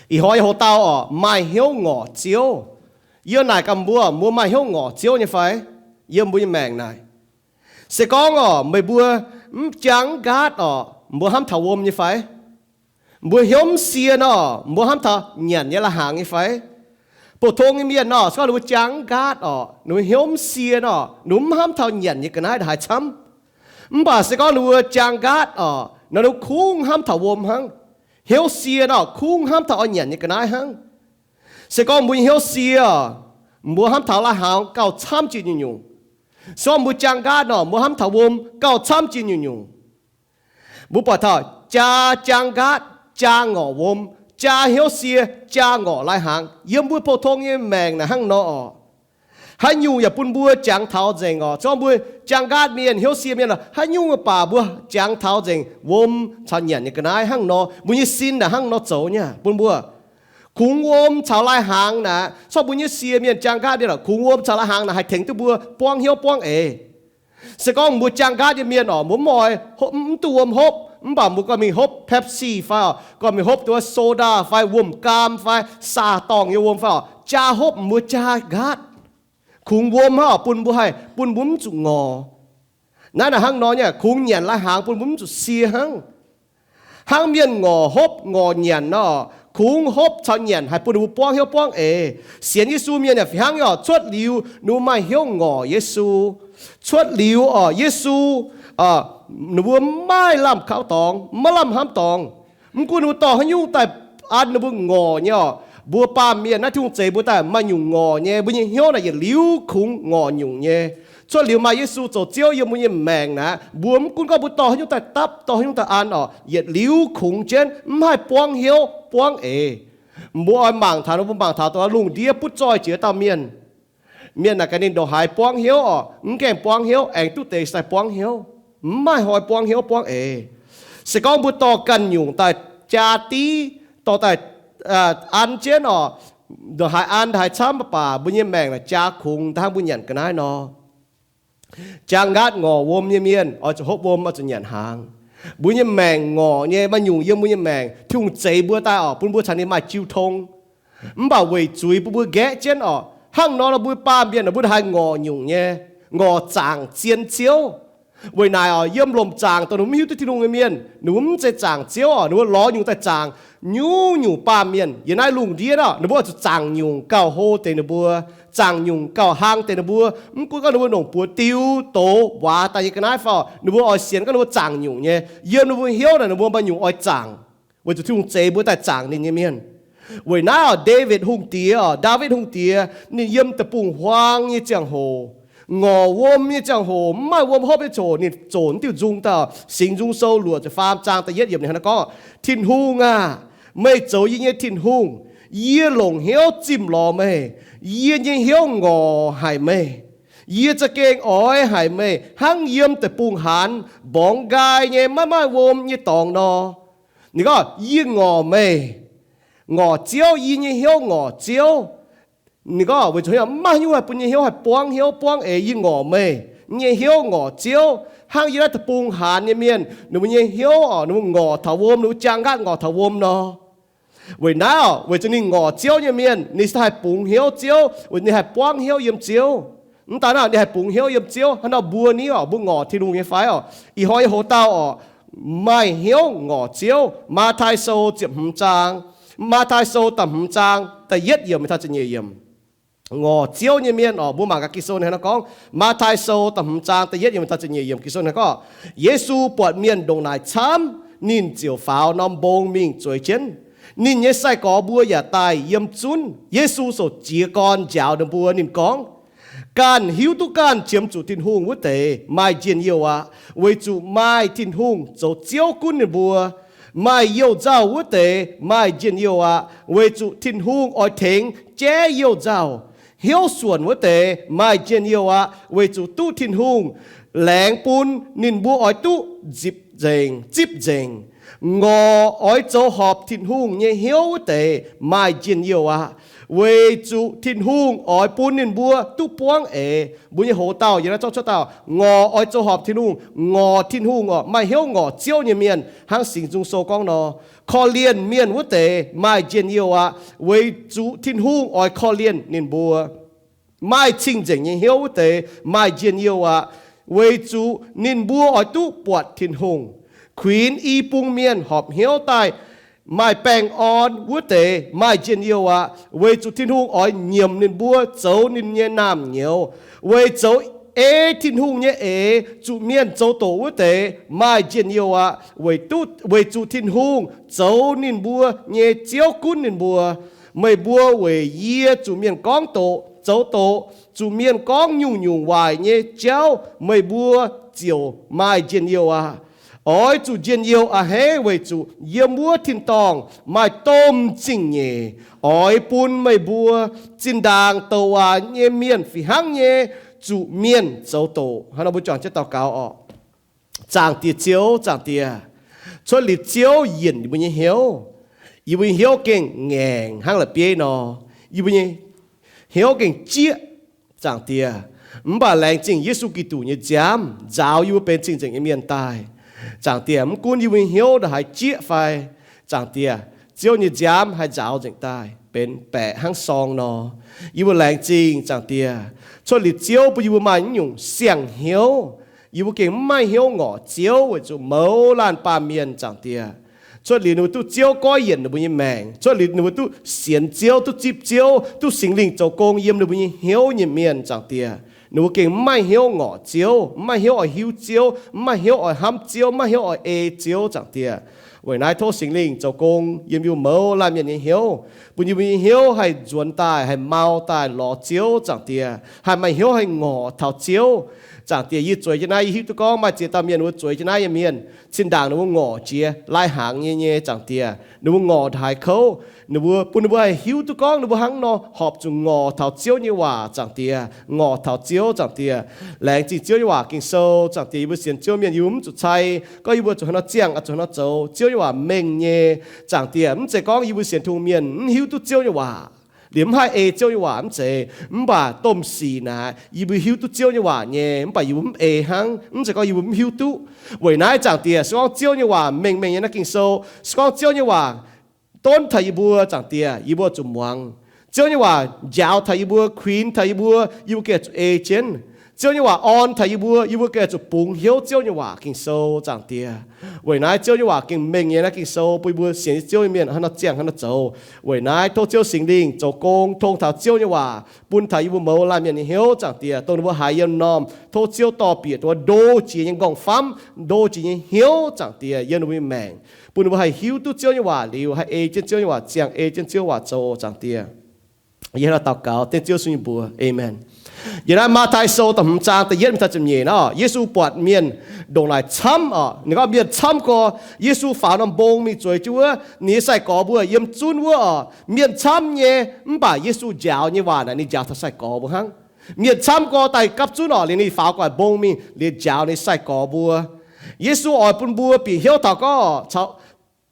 Ih hnoi yie hoc dauh orqc, maaih hnyouv ngorc Ziouv. Yie naaic gaax mbuo, mbuo maaih hnyouv ngorc Ziouv nyei fai? Yiem mbuo nyei maengc naaic, se gorngv orqc, meih mbuo mv jaang mv nqaatv orqc, mbuo hnamv taux wuom nyei fai? Mbuo hnyouv mv sie nor, mbuo hnamv taux nyanc nyei lai-hnaangx nyei fai? Pou-tong nyei mienh nor, se gorngv ninh mbuo jaang mv nqaatv orqc, ninh mbuo hnyouv mv sie nor, ninh mbuo mv hnamv taux nyanc nyei ga'naaiv ndongc haaix camv. Mv baac se gorngv ninh mbuo jaang mv nqaatv orqc, nor ninh mbuo kungx hnamv taux wuom hnangv. Hnyouv sie nor, kungx hnamv taux oix nyanc nyei ga'naaiv hnangv. Se gorngv mbuo nyei hnyouv sie orqc, mbuo hnamv taux lai-hnaangx gauh camv jiex nyungc-nyungc. Se gorngv mbuo jaang mv nqaatv nor, mbuo hnamv taux wuom gauh camv jiex nyungc-nyungc. Mbuo buatc taux jaa jaang mv nqaatv, jaa ngorc wuom, jaa hnyouv sie, jaa ngorc lai-hnaangx. Yiem mbuo pou-tong nyei maengc naaic hnangv nor orqc. Haaix nyungc yaac bun mbuo jangx taux nzengc orqc. Se gorngv mbuo jaang mv nqaatv mienh, hnyouv sie mienh, haaix nyungc mv baac mbuo jangx taux nzengc wuom caux nyanc nyei ga'naaiv hnangv nor. Mbuo nyei sin naaic hnangv nor zoux nyei, bun mbuo kungx wuom caux lai-hnaangx naaic. Se gorngv mbuo nyei sie mienh jaang mv nqaatv mienh orqc, kungx wuom caux lai-hnaangx naaic haih tengx duqv mbuo buangv hnyouv buangv eix. Se gorngv mbuo jaang mv nqaatv nyei mienh orqc, mbuo mv oix, mv duqv wuom hopv, mv baac mbuo gorngv mingh hopv Pepsi fai orqc, gorngv mingh hopv duqv soda fai wuom-gaam fai saah-dorngh nyei wuom fai orqc, jaa hopv mbuo jaa mv nqaatv. Kungx wuom hnangv orqc, bun mbuo haih, bun mbuo mv zuqc ngorc. Naaiv naaic hnangv nor nyei, kungx nyanc lai-hnaangx bun mbuo mv zuqc sie hnangv. Hnangv mienh ngorc hopv ngorc nyanc nor, kungx hopv caux nyanc haih bun ninh mbuo buangv hnyouv buangv eix. Sienx Yesu mienh yaac fih hnangv nyei orqc, cuotv liuz ninh mbuo maaih hnyouv ngorc Yesu. Cuotv liuz orqc, Yesu, ninh mbuo maiv lamh kauv dorngx, maiv lamh hnamv dorngx. Mv gunv ninh mbuo dorh haaix nyungc daaih an ninh mbuo ngorc nyei orqc, mbuo baamh mienh naaiv Tin-Hungh zeix mbuo daaih maaih nyungc ngorc nyei, mbuo nyei hnyouv naaic yietc liuz kungx ngorc nyungc nyei. Cuotv liuz maaih Yesu zoux Ziouv yiem mbuo nyei maengc naaic, mbuo mv gunv gorngv mbuo dorh haaix nyungc daaih dapv, dorh haaix nyungc daaih an orqc, yietc liuz kungx jienv mv haih buangv hnyouv buangv eix. Mbuo oix mangc taux, mbuo mangc taux dongh lungh ndiev butv zoih jiex dauh mienh. Mienh naaic gaax ninh ndongc haaix buangv hnyouv orqc, mv gaengh buangv hnyouv, aengx duqv deix sai buangv hnyouv, mv maaih hnoi buangv hnyouv buangv eix. Se gorngv mbuo dorh ganh nyungc daaih jaa div, dorh daaih an jienv orqc, ndongc haaix an haaix camv mv baac mbuo nyei maengc naaic jaa kungx daaih hnangv mbuo nyanc ga'naaiv nor. Jaang nqaatv ngorc wuom nyei mienh oix zuqc hopv wuom, oix zuqc nyanc hnaangx. Mbuo nyei maengc ngorc nyei, maaih nyungc yiem mbuo nyei maengc Tin-Hungh zeix mbuo daaih orqc, bun mbuo caux ninh maaih jiu tong. Mv baac weic zuiz bun mbuo nqaeqv jienv orqc, hnangv nor nor mbuo baamh mienh mbuo haih ngorc nyungc nyei, ngorc zaangc zien Ziouv. Weic naaic orqc, yiem lomc zaangc dongh ninh mbuo mv hiuv duqv Tin-Hungh nyei mienh, ninh mbuo mv zeiz zaangc Ziouv orqc, ninh mbuo lorz nyungc daaih zaangc. Nyungc-nyungc baamh mienh yiem naaiv lungh ndiev orqc, ninh mbuo oix zuqc zaangc nyungc gauh hlo deix ninh mbuo, zaangc nyungc gauh hlang deix ninh mbuo. Mv gunv gorngv ninh mbuo longc buoz diu, douz, waac daaih nyei ga'naaiv fai orqc, ninh mbuo oix sienx gorngv ninh mbuo zaangc nyungc nyei. Yiem ninh mbuo hnyouv naaic ninh mbuo maaih nyungc oix zaangc, weic zuqc Tin-Hungh zeix mbuo daaih zaangc ninh nyei mienh. Weic naaiv orqc, Ndaawitv Hungh Diex orqc, Ndaawitv Hungh Diex ninh yiem deic-bung-huaang nyei ziangh hoc, ngorc wuom nyei ziangh hoc, mv maaih wuom hopv nyei ziangh hoc, ninh zoux diuh nzung daaih, Singx Nzung Sou luoqc ziepc faam zaang da'yietv yiemc ninh hnangv naaiv gorngv, Tin-Hungh aah! Meih zoux yie nyei Tin-Hungh. Yie longc hnyouv zimh lorz meih. Yie nyei hnyouv ngorc haic meih. Yie za'gengh oix haic meih hnangv yiem deic-bung-haanz mborngx nqaai nyei maiv maaih wuom nyei dorngx nor. Ninh gorngv, yie ngorc meih. Ngorc Ziouv, yie nyei hnyouv ngorc Ziouv. Ninh gorngv, weic zuqc mv maaih haaix nyungc haih bun yie nyei hnyouv haih buangv hnyouv buangv eix. Yie ngorc meih. Yie nyei hnyouv ngorc Ziouv. Hnangv yie naaiv deic-bung-haanz nyei mienh, ninh mbuo nyei hnyouv orqc, ninh mbuo ngorc taux wuom, ninh mbuo jaang nqaatv ngorc taux wuom nor. Weic naaiv orqc, weic zuqc ninh ngorc Ziouv nyei mienh, ninh se haih bungx hnyouv Ziouv, weic ninh haih buangv hnyouv yiem Ziouv. Mv daan naaiv ninh haih bungx hnyouv yiem Ziouv. Hnangv nor mbuo ni orqc, mbuo ngorc Tin-Hungh nyei fai orqc? Ih hnoi yie hoc dauh orqc, maaih hnyouv ngorc Ziouv. Matv^taai Sou ziepc hmz zaang, Matv^taai Sou da'hmz zaang da'yietv yiemc taux ziepc nyeic yiemc. Ngorc Ziouv nyei mienh orqc, mbuo mangc gaax Ging-Sou hnangv naaiv gorngv, Matv^taai Sou da'hmz zaang da'yietv yiemc taux ziepc nyeic yiemc, Ging-Sou hnangv naaiv gorngv, Yesu buatc mienh ndongc naaic camv, ninh ziouc faaux norm mbong mingh zueiz jienv. Ninh nyei sai-gorx mbuo yaac daaih yiem zunv. Yesu ziouc jiez gorn njaaux ninh mbuo. Ninh gorngv, ganh hiuv duqv ganh qiemx zuqc Tin-Hungh wuov deix maaih njien-youh aqv, weic zuqc maaih Tin-Hungh zoux Ziouv gunv ninh mbuo. Maaih youh nzauh wuov deix maaih njien-youh aqv, weic zuqc Tin-Hungh oix tengx jaiv youh nzauh. Hnyouv suonc wuov deix maaih njien-youh aqv, weic zuqc duqv Tin-Hungh laengz bun ninh mbuo oix duqv nzipc nzengc, zipv nzengc. Ngorc oix zoux horpc Tin-Hungh nyei hnyouv wuov deix maaih njien-youh aqv, weic zuqc Tin-Hungh oix bun ninh mbuo duqv buangv eix. Mbuo nyei hoz dauh yiem naaiv zorqv cuotv dauh, ngorc oix zoux horpc Tin-Hungh, ngorc Tin-Hungh orqc, maaih hnyouv ngorc Ziouv nyei mienh, hnangv Singx Nzung Sou gorngv nor, korv-lienh mienh wuov deix maaih njien-youh aqv, weic zuqc Tin-Hungh oix korv-lienh ninh mbuo. Maaih cing-nzengc nyei hnyouv wuov deix maaih njien-youh aqv, weic zuqc ninh mbuo oix duqv buatc Tin-Hungh. Kuinx i bung mienh horpc hnyouv daaih maaih baengh orn wuov deix maaih njien-youh aqv, weic zuqc Tin-Hungh oix nyiemc ninh mbuo zoux ninh nyei naamh nyouz. Weic zoux ei Tin-Hungh nyei eix zuqc mienh zoux doqc wuov deix maaih njien-youh aqv, weic zuqc Tin-Hungh zoux ninh mbuo nyei Ziouv gunv ninh mbuo. Meih mbuo weic yie zuqc mienh gorngv doqc zoux doqc, zuqc mienh gorngv nyungc-nyungc waaic nyei jauv, meih mbuo ziouc maaih njien-youh aqv. Oix zuqc njien-youh a'hneiv weic zuqc yiem wuov tin-dorngh maaih domh zingh nyeic oix bun meih mbuo zinh ndaangc douc waac nyei mienh fih hnangv nyei zuqc mienh zoux doqc. Hnangv nor mbuo juangc jienv daux gaux orqc. Zaangc Diex Ziouv, Zaangc Diex, cuotv liuz Ziouv yienc yie mbuo nyei hnyouv, yie mbuo nyei hnyouv gengh ngaengc hnangv la'bieiv nor. Yie mbuo nyei hnyouv gengh jieqv, Zaangc Diex. Mv baac laengz zingh Yesu Giduc nyei nziaamv nzaaux yie mbuo benx cing-nzengc nyei mienh daaih. Zaangc Diex, mv gunv yie mbuo nyei hnyouv ndongc haaix jieqv fai, Zaangc Diex, Ziouv nyei nziaamv haih nzaaux nzengc daaih benx baeqc hnangv sorng nor. Yie mbuo laengz zingh, Zaangc Diex, cuotv liuz Ziouv bun yie mbuo maaih naaiv nyungc siang-hnyouv. Yie mbuo gengh mv maaih hnyouv ngorc Ziouv weic zuqc mouz laanh baamh mienh, Zaangc Diex. Cuotv liuz ninh mbuo duqv Ziouv goiv yienc ninh mbuo nyei maengc. Cuotv liuz ninh mbuo duqv sienx Ziouv, duqv zipv Ziouv, duqv Singx Lingh zoux gong yiem ninh mbuo nyei hnyouv nyei mienh, Zaangc Diex, ninh mbuo gengh mv maaih hnyouv ngorc Ziouv, mv maaih hnyouv oix hiuv Ziouv, mv maaih hnyouv oix hnamv Ziouv, mv maaih hnyouv oix ei Ziouv, Zaangc Diex. Weic naaiv tov Singx Lingh zoux gong yiem yie mbuo mouz laanh mienh nyei hnyouv, bun yie mbuo nyei hnyouv haih nzuonx daaih, haih mau daaih lorz Ziouv, Zaangc Diex, haih maaih hnyouv haih ngorc taux Ziouv. Zaangc Diex, yie zueiz jienv naaiv, yie hiuv duqv gorngv maaih ziex dauh mienh ninh mbuo zueiz jienv naaiv nyei mienh, zinh ndaangc ninh mbuo ngorc jiex lai-hnaangx nyei nyei, Zaangc Diex, ninh mbuo ngorc ndongc haaix kouv, ninh mbuo, bun ninh mbuo haih hiuv duqv gorngv ninh mbuo hnangv nor horpc zuqc ngorc taux Ziouv nyei waac, Zaangc Diex, ngorc taux Ziouv, Zaangc Diex. Laengz zingh Ziouv nyei waac, Ging-Sou, Zaangc Diex. Yie mbuo sienx Ziouv mienh, yie mbuo mv zuqc cai gorngv yie mbuo zuqc haaix nor ziangh, zuqc haaix nor zoux. Ziouv nyei waac mengh nyei, Zaangc Diex. Mv zeiz gorngv yie mbuo sienx Tin-Hungh mienh mv hiuv duqv Ziouv nyei waac, liemh mv haih ei Ziouv nyei waac, mv zeiz. Mv baac domh sic naaic yie mbuo hiuv duqv Ziouv nyei waac nyei, mv baac yie mbuo mv ei hnangv. Mv zeiz gorngv yie mbuo mv hiuv duqv. Weic naaiv, Zaangc Diex, se gorngv Ziouv nyei waac mengh mengh nyei naaiv Ging-Sou, se gorngv Ziouv nyei waac donv taux yie mbuo, Zaangc Diex, yie mbuo zuqc muangx. Ziouv nyei waac njaaux taux yie mbuo, kuinx taux yie mbuo, yie mbuo gengh zuqc ei jienv. Ziouv nyei waac orn taux yie mbuo, yie mbuo gengh zuqc bungx hnyouv Ziouv nyei waac, Ging-Sou, Zaangc Diex. Weic naaiv Ziouv nyei waac gengh mengh nyei naaiv Ging-Sou, bun yie mbuo sienx Ziouv nyei mienh haaix nor ziangh haaix nor zoux. Weic naaiv tov Ziouv Singx Lingh zoux gong tong taux Ziouv nyei waac, bun taux yie mbuo mouz laanh mienh nyei hnyouv, Zaangc Diex, dongh ninh mbuo haiz yiem norm. Tov Ziouv dorh bieqc dongh wuov ndo jiex nyei nqorngv-famv, ndo jiex nyei hnyouv, Zaangc Diex, yiem ninh mbuo nyei maengc, bun ninh mbuo haih hiuv duqv Ziouv nyei waac liuz, haih ei jienv Ziouv nyei waac, ziangh ei jienv Ziouv waac zoux, Zaangc Diex. Yie hnangv naaiv daux gaux dengv Ziouv Yesu nyei mbuox, Aamen. Yiem naaiv Matv^tai Sou da'hmz zaang da'yietv mingh taux ziepc nyeic nor, Yesu buatc mienh ndongc naaic camv oc. Ninh gorngv mienh camv gorx, Yesu faaux norm mbong mingh zueiz jienv wuov, ninh nyei sai-gorx mbuo yiem zunv wuov oc. Mienh camv nyei, mv baac Yesu njaaux nyei waac naaic ninh njaaux taux sai-gorx mbuo hnangv. Mienh camv gorx daaih gapv zunv oc, liuz ninh faaux gu'nguaaic mbong mingh liuz njaaux ninh sai-gorx mbuo. Yesu oix bun mbuo bieqc hnyouv taux gorngv,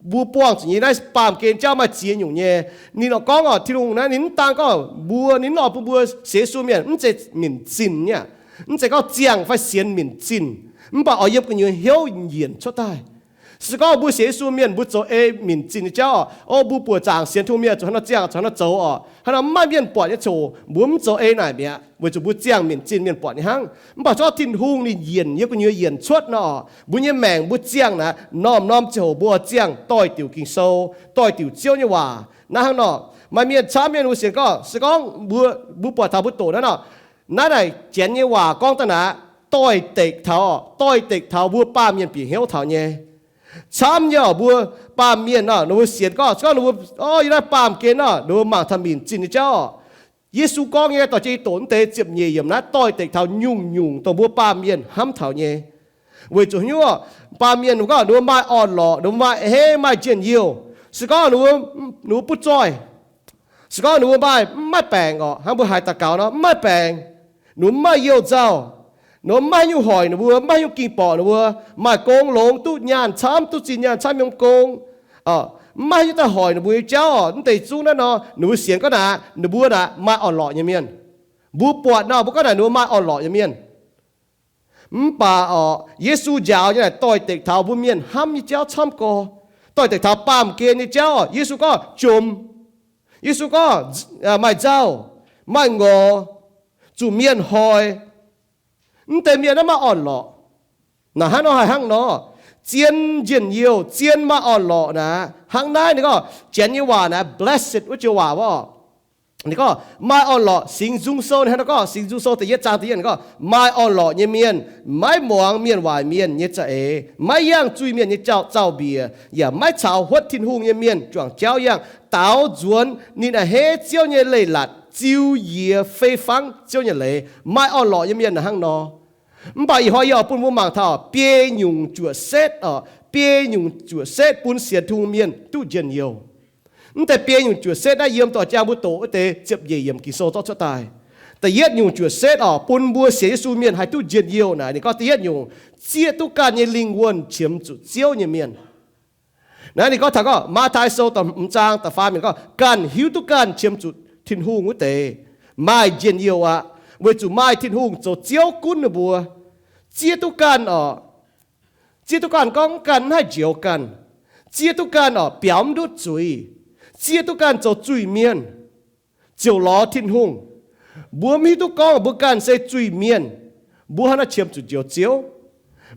mbuo buangh zuqc nyei naaiv baamh gen jauv maaih ziex nyungc nyei. Ninh oix gorngv oc, Tin-Hungh naaiv ninh mv daan gorngv mbuo, ninh mv oix bun mbuo sienx Yesu mienh mv zeiz minc zinh nyei aqv. Mv zeiz gorngv ziangh fai sienx minc zinh, mv baac oix yiem gu'nyuoz hnyouv nyienc cuotv daaih. Se gorngv mbuo sienx Yesu mienh mbuo zoux ei minc zinh nyei jauv oc, o, mbuo buoqc zaangc sienx Tin-Hungh mienh zuqc haaix nor ziangh, zuqc haaix nor zoux oc, haaix nor mv maaih mienh buatc nyei ziangh hoc mbuo mv zoux ei naaic mi'aqv, weic zuqc mbuo ziangh minc zinh mienh buatc nyei hnangv. Mv baac se gorngv Tin-Hungh ninh yienc yiem gu'nyuoz yienc cuotv nor oc, mbuo nyei maengc mbuo ziangh naaic, norm-norm ziangh hoc mbuo ziangh doix-diuc Ging-Sou, doix-diuc Ziouv nyei waac. Naaiv hnangv nor, maaih mienh camv mienh mbuo sienx gorngv, se gorngv mbuo, mbuo buatc taux mbuo doqc naaiv nor, naaiv naaic Janx nyei waac gorngv daaih naaic, doix-dekc taux, doix-dekc taux mbuo baamh mienh bieqc hnyouv taux nyei. Camv nyei oc, mbuo baamh mienh nor, ninh mbuo sienx gorngv, se gorngv ninh mbuo, o, yiem naaiv baamh gen nor, ninh mbuo mangc taux minc zinh nyei jauv oc. Yesu gorngv nyei dorh jienv yie doqc naaiv deix ziepc nyeic yiemc naaiv doix-dekc taux nyungc-nyungc dongh mbuo baamh mienh hnamv taux nyei. Weic zuqc hnyouv, baamh mienh ninh gorngv ninh mbuo maaih orn-lorqc, ninh mbuo maaih a'hneiv, maaih njien-youh. Se gorngv ninh mbuo, ninh mbuo butv zoih, se gorngv ninh mbuo maaih, mv maaih baengc oc, hnangv mbuo haiz daux gaux nor, mv maaih baengc, ninh mbuo mv maaih youh nzauh, Nor mv maaih nyungc hoic ninh mbuo, mv maaih nyungc ging borqc ninh mbuo, maaih gong longx, duqv nyaanh camv, duqv zinh nyaanh camv yiem gong. Mv maaih nyungc daaih hoic ninh mbuo nyei jauv oc. Mv deix zungv naaiv nor, ninh mbuo sienx gorngv naaic, ninh mbuo naaic maaih orn-lorqc nyei mienh. Mbuo buatc nor, mbuo gorngv naaic ninh mbuo maaih orn-lorqc nyei mienh. Mv baac oc, Yesu njaaux nyei naaic doix-dekc taux mbuo mienh hnamv nyei jauv camv gorx. Doix-dekc taux baamh gen nyei jauv oc, Yesu gorngv jomc. Yesu gorngv maaih nzauh, maaih ngorc, zuqc mienh hoic. Mv deix mienh naaiv maaih orn-lorqc. Naaic hnangv nor haih hnangv nor, zien njien-youh, zien maaih orn-lorqc naaic, hnangv naaiv ninh gorngv Janx nyei waac naaic blessed wuov joux waac wuov oc. Ninh gorngv maaih orn-lorqc, Singx Nzung Sou, ninh hnangv nor gorngv, Singx Nzung Sou da'yietv zaang da'yietv ninh gorngv, maaih orn-lorqc nyei mienh maiv muangx mienh waaic mienh nyei za'eix, maiv yangh zuiz-mienh nyei jauv zaux-mbiec, yaac maiv caux huotv Tin-Hungh nyei mienh juangc jauv yangh. Daaux nzuonx ninh a'hneiv Ziouv nyei leiz-latc, ziux njiec fei fangv Ziouv nyei leiz. Maaih orn-lorqc nyei mienh naaic hnangv nor. Mv baac ih hnoi yie oix bun mbuo mangc taux biei nyungc juoqc setv oc, biei nyungc juoqc setv bun sienx Tin-Hungh mienh duqv njien-youh. Mv deix biei nyungc juoqc setv naaiv yiem doic jaang mbuo doqc wuov deix ziepc nyeic yiemc Ging-Sou zorqv cuotv daaih. Da'yietv nyungc juoqc setv oc, bun mbuo sienx Yesu mienh haih duqv njien-youh naaic, ninh gorngv da'yietv nyungc, zieqv duqv ganh nyei lingh wuonh qiemx zuqc Ziouv nyei mienh. Naaiv ninh gorngv taux gorngv Matv^taai Sou da'hmz zaang da'faam yiemc gorngv, ganh hiuv duqv ganh qiemx zuqc Tin-Hungh wuov deix maaih njien-youh aqv, weic zuqc maaih Tin-Hungh zoux Ziouv gunv ninh mbuo. Zieqv duqv ganh oc, zieqv duqv ganh gorngv ganh mv haih njoux ganh, zieqv duqv ganh oc biaux mv ndutv zuiz, zieqv duqv ganh zoux zuiz-mienh, ziouc lorz Tin-Hungh. Mbuo mv hiuv duqv gorngv mbuo ganh se zuiz-mienh, mbuo hnangv naaiv qiemx zuqc njoux Ziouv.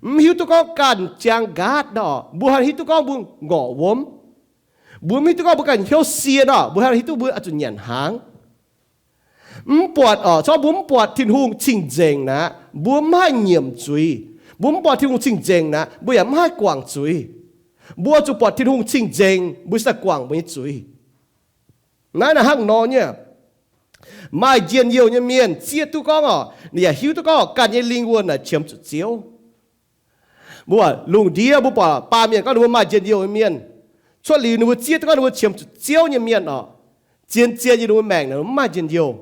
Mv hiuv duqv gorngv ganh jaang nqaatv nor, mbuo hnangv hiuv duqv gorngv mbuo ngorc wuom. Mbuo mv hiuv duqv gorngv mbuo ganh hnyouv sie nor, mbuo hnangv hiuv duqv mbuo oix zuqc nyanc hnaangx. Mv buatc oc, corc mbuo mv buatc Tin-Hungh cing-nzengc naaic, mbuo mv haih nyiemc zuiz. Mbuo mv buatc Tin-Hungh cing-nzengc naaic, mbuo yaac mv haih guangc zuiz. Mbuo zuqc buatc Tin-Hungh cing-nzengc, mbuo cingx daaih guangc mbuo nyei zuiz. Naaiv naaic hnangv nor nyei. Maaih njien-youh nyei mienh zieqv duqv gorngv oc, ninh yaac hiuv duqv gorngv ganh nyei lingh wuonh naaic qiemx zuqc Ziouv. Mbuo lungh ndiev mbuo buatc baamh mienh gorngv ninh mbuo maaih njien-youh nyei mienh, cuotv liuz ninh mbuo zieqv duqv gorngv ninh mbuo qiemx zuqc Ziouv nyei mienh oc, zien-zien yiem ninh mbuo maengc naaic mv maaih njien-youh,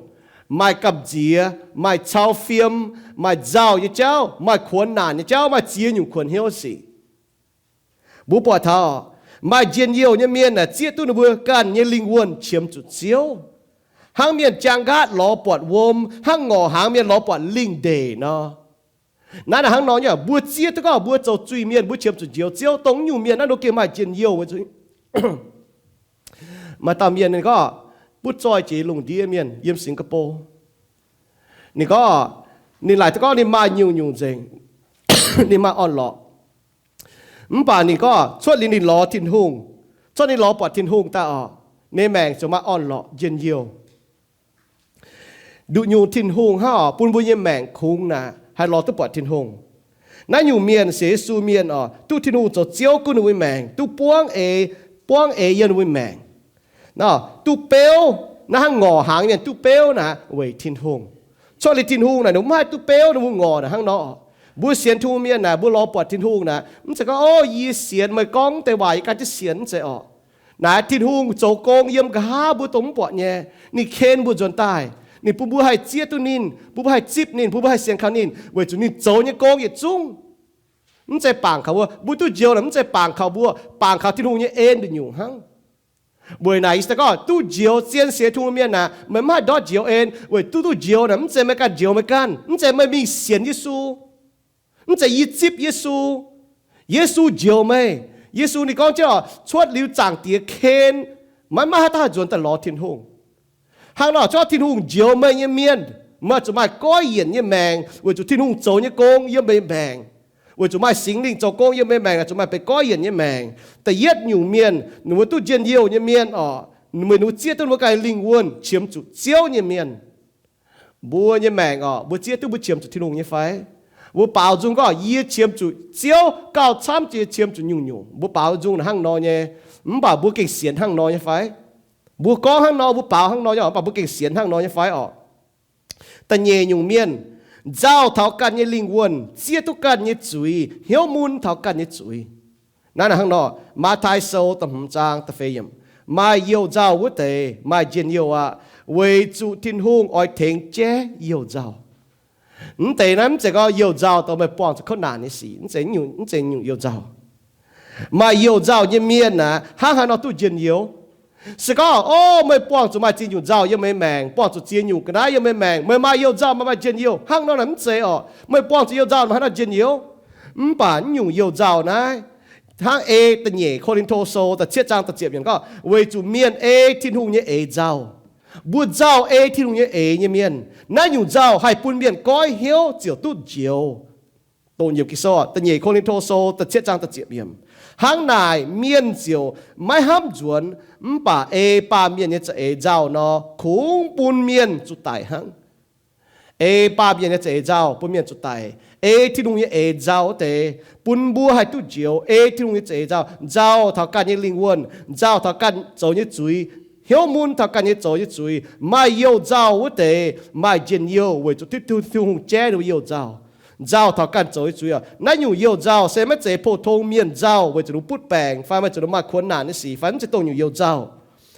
maaih gamh nziex, maaih cau fiem, maaih nzauh nyei jauv, maaih kuonx naanc nyei jauv, maaih ziex nyungc kuonx hnyouv sic. Mbuo buatc taux maaih njien-youh nyei mienh naaic zieqv duqv ninh mbuo ganh nyei lingh wuonh qiemx zuqc Ziouv. Hnangv mienh jaang nqaatv lorz buatc wuom, hnangv ngorc hnaangx mienh lorz buatc lingh ndeic nor. Naaiv naaic hnangv nor nyei, mbuo zieqv duqv gorngv mbuo zoux zuiz-mienh, mbuo qiemx zuqc njoux Ziouv. Dongh nyungc mienh naaiv ninh gengh maaih njien-youh. Maaih dauh mienh ninh gorngv, butv zoih jiex lungh ndiev mienh yiem Singapore. Ninh gorngv, ninh laaic duqv gorngv ninh maaih nyungc-nyungc nzengc, ninh maaih orn-lorqc. Mv baac ninh gorngv cuotv liuz ninh lorz Tin-Hungh, cuotv ninh lorz buatc Tin-Hungh daaih oc, ninh maengc ziouc maaih orn-lorqc njien-youh. Nduqc nyungc Tin-Hungh hnangv oc, bun mbuo nyei maengc kungx naaic haih lorz duqv buatc Tin-Hungh. Naaiv nyungc mienh sienx Yesu mienh oc, duqv Tin-Hungh zoux Ziouv gunv ninh mbuo maengc, duqv buangv eix, buangv eix yiem ninh mbuo maengc. Nor, duqv beuv, naaiv hnangv ngorc hnaangx mienh duqv beuv naaic weic Tin-Hungh. Cuotv liuz Tin-Hungh naaic ninh mbuo mv haih duqv beuv, ninh mbuo ngorc naaic hnangv nor. Mbuo sienx Tin-Hungh mienh naaic, mbuo lorz buatc Tin-Hungh naaic, mv zeiz gorngv, o, yie sienx, meih gorngv deix waac yie ganh jienv sienx, mv zeiz oc. Naaic Tin-Hungh zoux gong yiem nqa'haav mbuo dongh mv buatc nyei. Ninh ken mbuo nzuonx daaih. Ninh bun mbuo haih zieqv duqv ninh, bun mbuo haih zipv ninh, bun mbuo haih sienx kaux ninh, weic zuqc ninh zoux nyei gong yietc zungv mv zeiz bangc kaux mbuo. Mbuo duqv njoux naaic mv zeiz bangc kaux mbuo, bangc kaux Tin-Hungh nyei en nduqc nyungc hnangv. Weic naaic yie se gorngv duqv njoux zien sienx Tin-Hungh mienh naaic, meih mv haih ndortv njoux en, weic duqv duqv njoux naaic mv zeiz meih ganh njoux meih ganh, mv zeiz meih mingh sienx Yesu, mv zeiz yie zipv Yesu. Yesu njoux meih. Yesu ninh gorngv jienv oc, cuotv liuz Zaangc Diex ken, maiv maaih haaix dauh haih nzuonx daaih lorz Tin-Hungh. Hnangv nor, corc Tin-Hungh njoux meih nyei mienh, meih zuqc maaih goiv yienc nyei maengc, weic zuqc Tin-Hungh zoux nyei gong yiem meih maengc. Weic zuqc maaih Singx Lingh zoux gong yiem meih maengc, zuqc maaih benx goiv yienc nyei maengc. Da'yietv nyungc mienh, ninh mbuo duqv njien-youh nyei mienh oc, ninh mbuo zieqv duqv ninh mbuo ganh lingh wuonh qiemx zuqc Ziouv nyei mienh. Mbuo nyei maengc oc, mbuo zieqv duqv mbuo qiemx zuqc Tin-Hungh nyei fai? Mbuo baaux nzung gorngv, yie qiemx zuqc Ziouv gauh camv jiex qiemx zuqc nyungc-nyungc. Mbuo baaux nzung naaic hnangv nor nyei, mv baac mbuo gengh sienx hnangv nor nyei fai? Mbuo gorngv hnangv nor, mbuo baaux hnangv nor nyei, mv baac mbuo gengh sienx hnangv nor nyei fai oc? Da'nyeic nyungc mienh, nzauh taux ganh nyei lingh wuonh, zieqv duqv ganh nyei zuiz, hnyouv mun taux ganh nyei zuiz. Naaiv naaic hnangv nor, Matv^taai Sou da'hmz zaang da'feix yiemc, maaih youh nzauh wuov deix maaih njien-youh aqv, weic zuqc Tin-Hungh oix tengx jaiv youh nzauh. Mv deix naaiv mv zeiz gorngv youh nzauh dongh meih buangh zuqc kouv naanc nyei sic, mv zeiz nyungc, mv zeiz nyungc youh nzauh. Maaih youh nzauh nyei mienh aeqv, hnangv haaix nor duqv njien-youh? Se gorngv, o, meih buangh zuqc maaih ziex nyungc nzauh yiem meih maengc, buangh zuqc ziex nyungc ga'naaiv yiem meih maengc, meih maaih youh nzauh, meih maaih njien-youh, hnangv nor naaic mv zeiz orqc. Meih buangh zuqc youh nzauh, meih haaix nor njien-youh? Mv baac naaiv nyungc youh nzauh naaiv, hnangv ei da'nyeic Ko^lin^to Sou da'cietv zaang da'ziepc yiemc gorngv, weic zuqc mienh ei Tin-Hungh nyei eix nzauh. Mbuo nzauh ei Tin-Hungh nyei eix nyei mienh. Naaiv nyungc nzauh haih bun mienh goiv hnyouv ziouc duqv njoux. Dongh yiemc Ging-Sou, da'nyeic Ko^lin^to Sou da'cietv zaang da'ziepc yiemc. Hnangv naaic mienh ziouc maiv hnamv nzuonx, mv baac ei baamh mienh nyei za'eix nzauh nor, kungx bun mienh zuqc daic hnangv. Ei baamh mienh nyei za'eix nzauh bun mienh zuqc daic. Ei Tin-Hungh nyei eix nzauh wuov deix bun mbuo haih duqv njoux. Ei Tin-Hungh nyei za'eix nzauh, nzauh taux ganh nyei lingh wuonh, nzauh taux ganh zoux nyei zuiz, hnyouv mun taux ganh nyei zoux nyei zuiz. Maaih youh nzauh wuov deix maaih njien-youh weic zuqc duqv Tin-Hungh jaiv ninh mbuo youh nzauh. Nzauh taux ganh zoux nyei zuiz oc. Naaiv nyungc youh nzauh se maiv zeiz pou-tong mienh nzauh weic zuqc ninh mbuo butv baengc fai maaih zuqc ninh maaih kuonx naanc nyei sic fai mv zeiz dongh nyungc youh nzauh,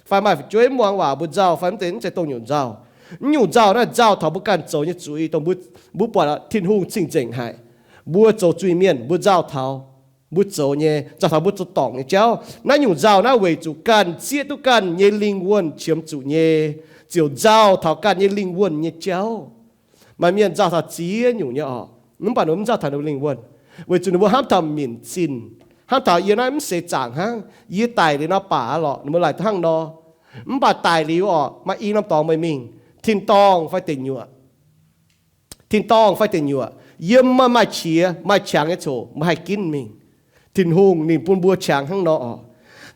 fai maaih fu'jueiv mv muangx waac mbuo nzauh fai mv zeiz, mv zeiz dongh nyungc nzauh. Naaiv nyungc nzauh naaiv nzauh taux mbuo ganh zoux nyei zuiz, dongh mbuo, mbuo buatc Tin-Hungh cing-nzengc haic. Mbuo zoux zuiz mienh, mbuo nzauh taux, mbuo zoux nyei, nzauh taux mbuo zoux dorngc nyei jauv. Naaiv nyungc nzauh naaiv weic zuqc ganh zieqv duqv ganh nyei lingh wuonh qiemx zuqc nyei, ziouc nzauh taux ganh nyei lingh wuonh nyei jauv. Maaih mienh nzauh taux ziex nyungc nyei oc, mv baac ninh mbuo mv nzauh taux ninh mbuo lingh wuonh, weic zuqc ninh mbuo hnamv taux minc zinh, hnamv taux yie naaiv mv seix zaangc hnangv, yie daic liuz nor baac lorqc, ninh mbuo laaic hnangv nor. Mv baac daic liuz orqc, maaih i norm dorngx meih mingh, tin-dorngh fai deic nyuoqc, tin-dorngh fai deic nyuoqc, yiem meih maaih qiex maaih qangx nyei coc meih haih ginv mingh. Tin-Hungh ninh bun mbuo qangx hnangv nor oc.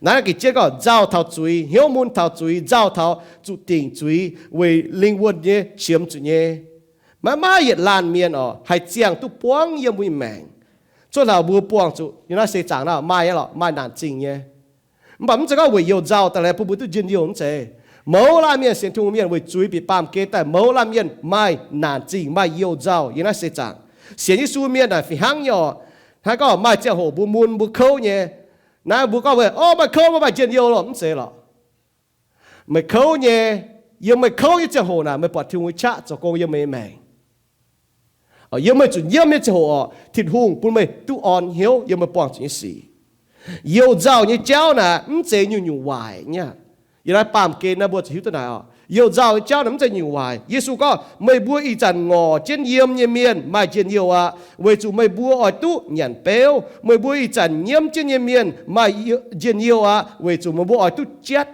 Naaiv gengh jienv gorngv nzauh taux zuiz, hnyouv mun taux zuiz, nzauh taux zuqc dingc zuiz weic lingh wuonh nyei qiemx zuqc nyei. Maiv maaih yietc laanh mienh oc haih ziangh duqv buangv yiem mbuo nyei maengc. Cuotv taux mbuo buangh zuqc yiem naaiv seix zaangc naaiv maaih nyei lorqc, maaih naanc zingh nyei. Mv baac mv zeiz gorngv weic youh nzauh daaih lorqc bun mbuo duqv njien-youh, mv zeiz. Mouz laanh mienh sienx Tin-Hungh mienh weic zuiz bieqc baamh gen daaih, mouz laanh mienh maaih naanc zingh, maaih youh nzauh yiem naaiv seix zaangc. Sienx Yesu mienh naaic fih hnangv nyei oc. Hnangv gorngv maaih ziangh hoc mbuo mun mbuo kouv nyei. Naaiv mbuo gorngv weic, o, maaih kouv mbuo maaih njien-youh lorqc, mv zeiz lorqc. Meih kouv nyei, yiem meih kouv nyei ziangh hoc naaic meih buatc Tin-Hungh nyei qaqv zoux gong yiem meih nyei maengc. Yiem meih zuqc nyiemv nyei ziangh hoc orqc, Tin-Hungh bun meih duqv orn hnyouv yiem meih buangh zuqc nyei sic. Youh nzauh nyei jauv naaic mv zeiz nyungc-nyungc waaic nyei aqv. Yiem naaiv baamh gen naaiv mbuo zuqc hiuv duqv naaic oc. Youh nzauh nyei jauv naaic mv zeiz nyungc waaic. Yesu gorngv, meih mbuo ih zanc ngorc jienv yiem nyei mienh maaih njien-youh aqv, weic zuqc meih mbuo oix duqv nyanc beuv. Meih mbuo ih zanc nyiemv jienv nyei mienh maaih njien-youh aqv, weic zuqc meih mbuo oix duqv jatv.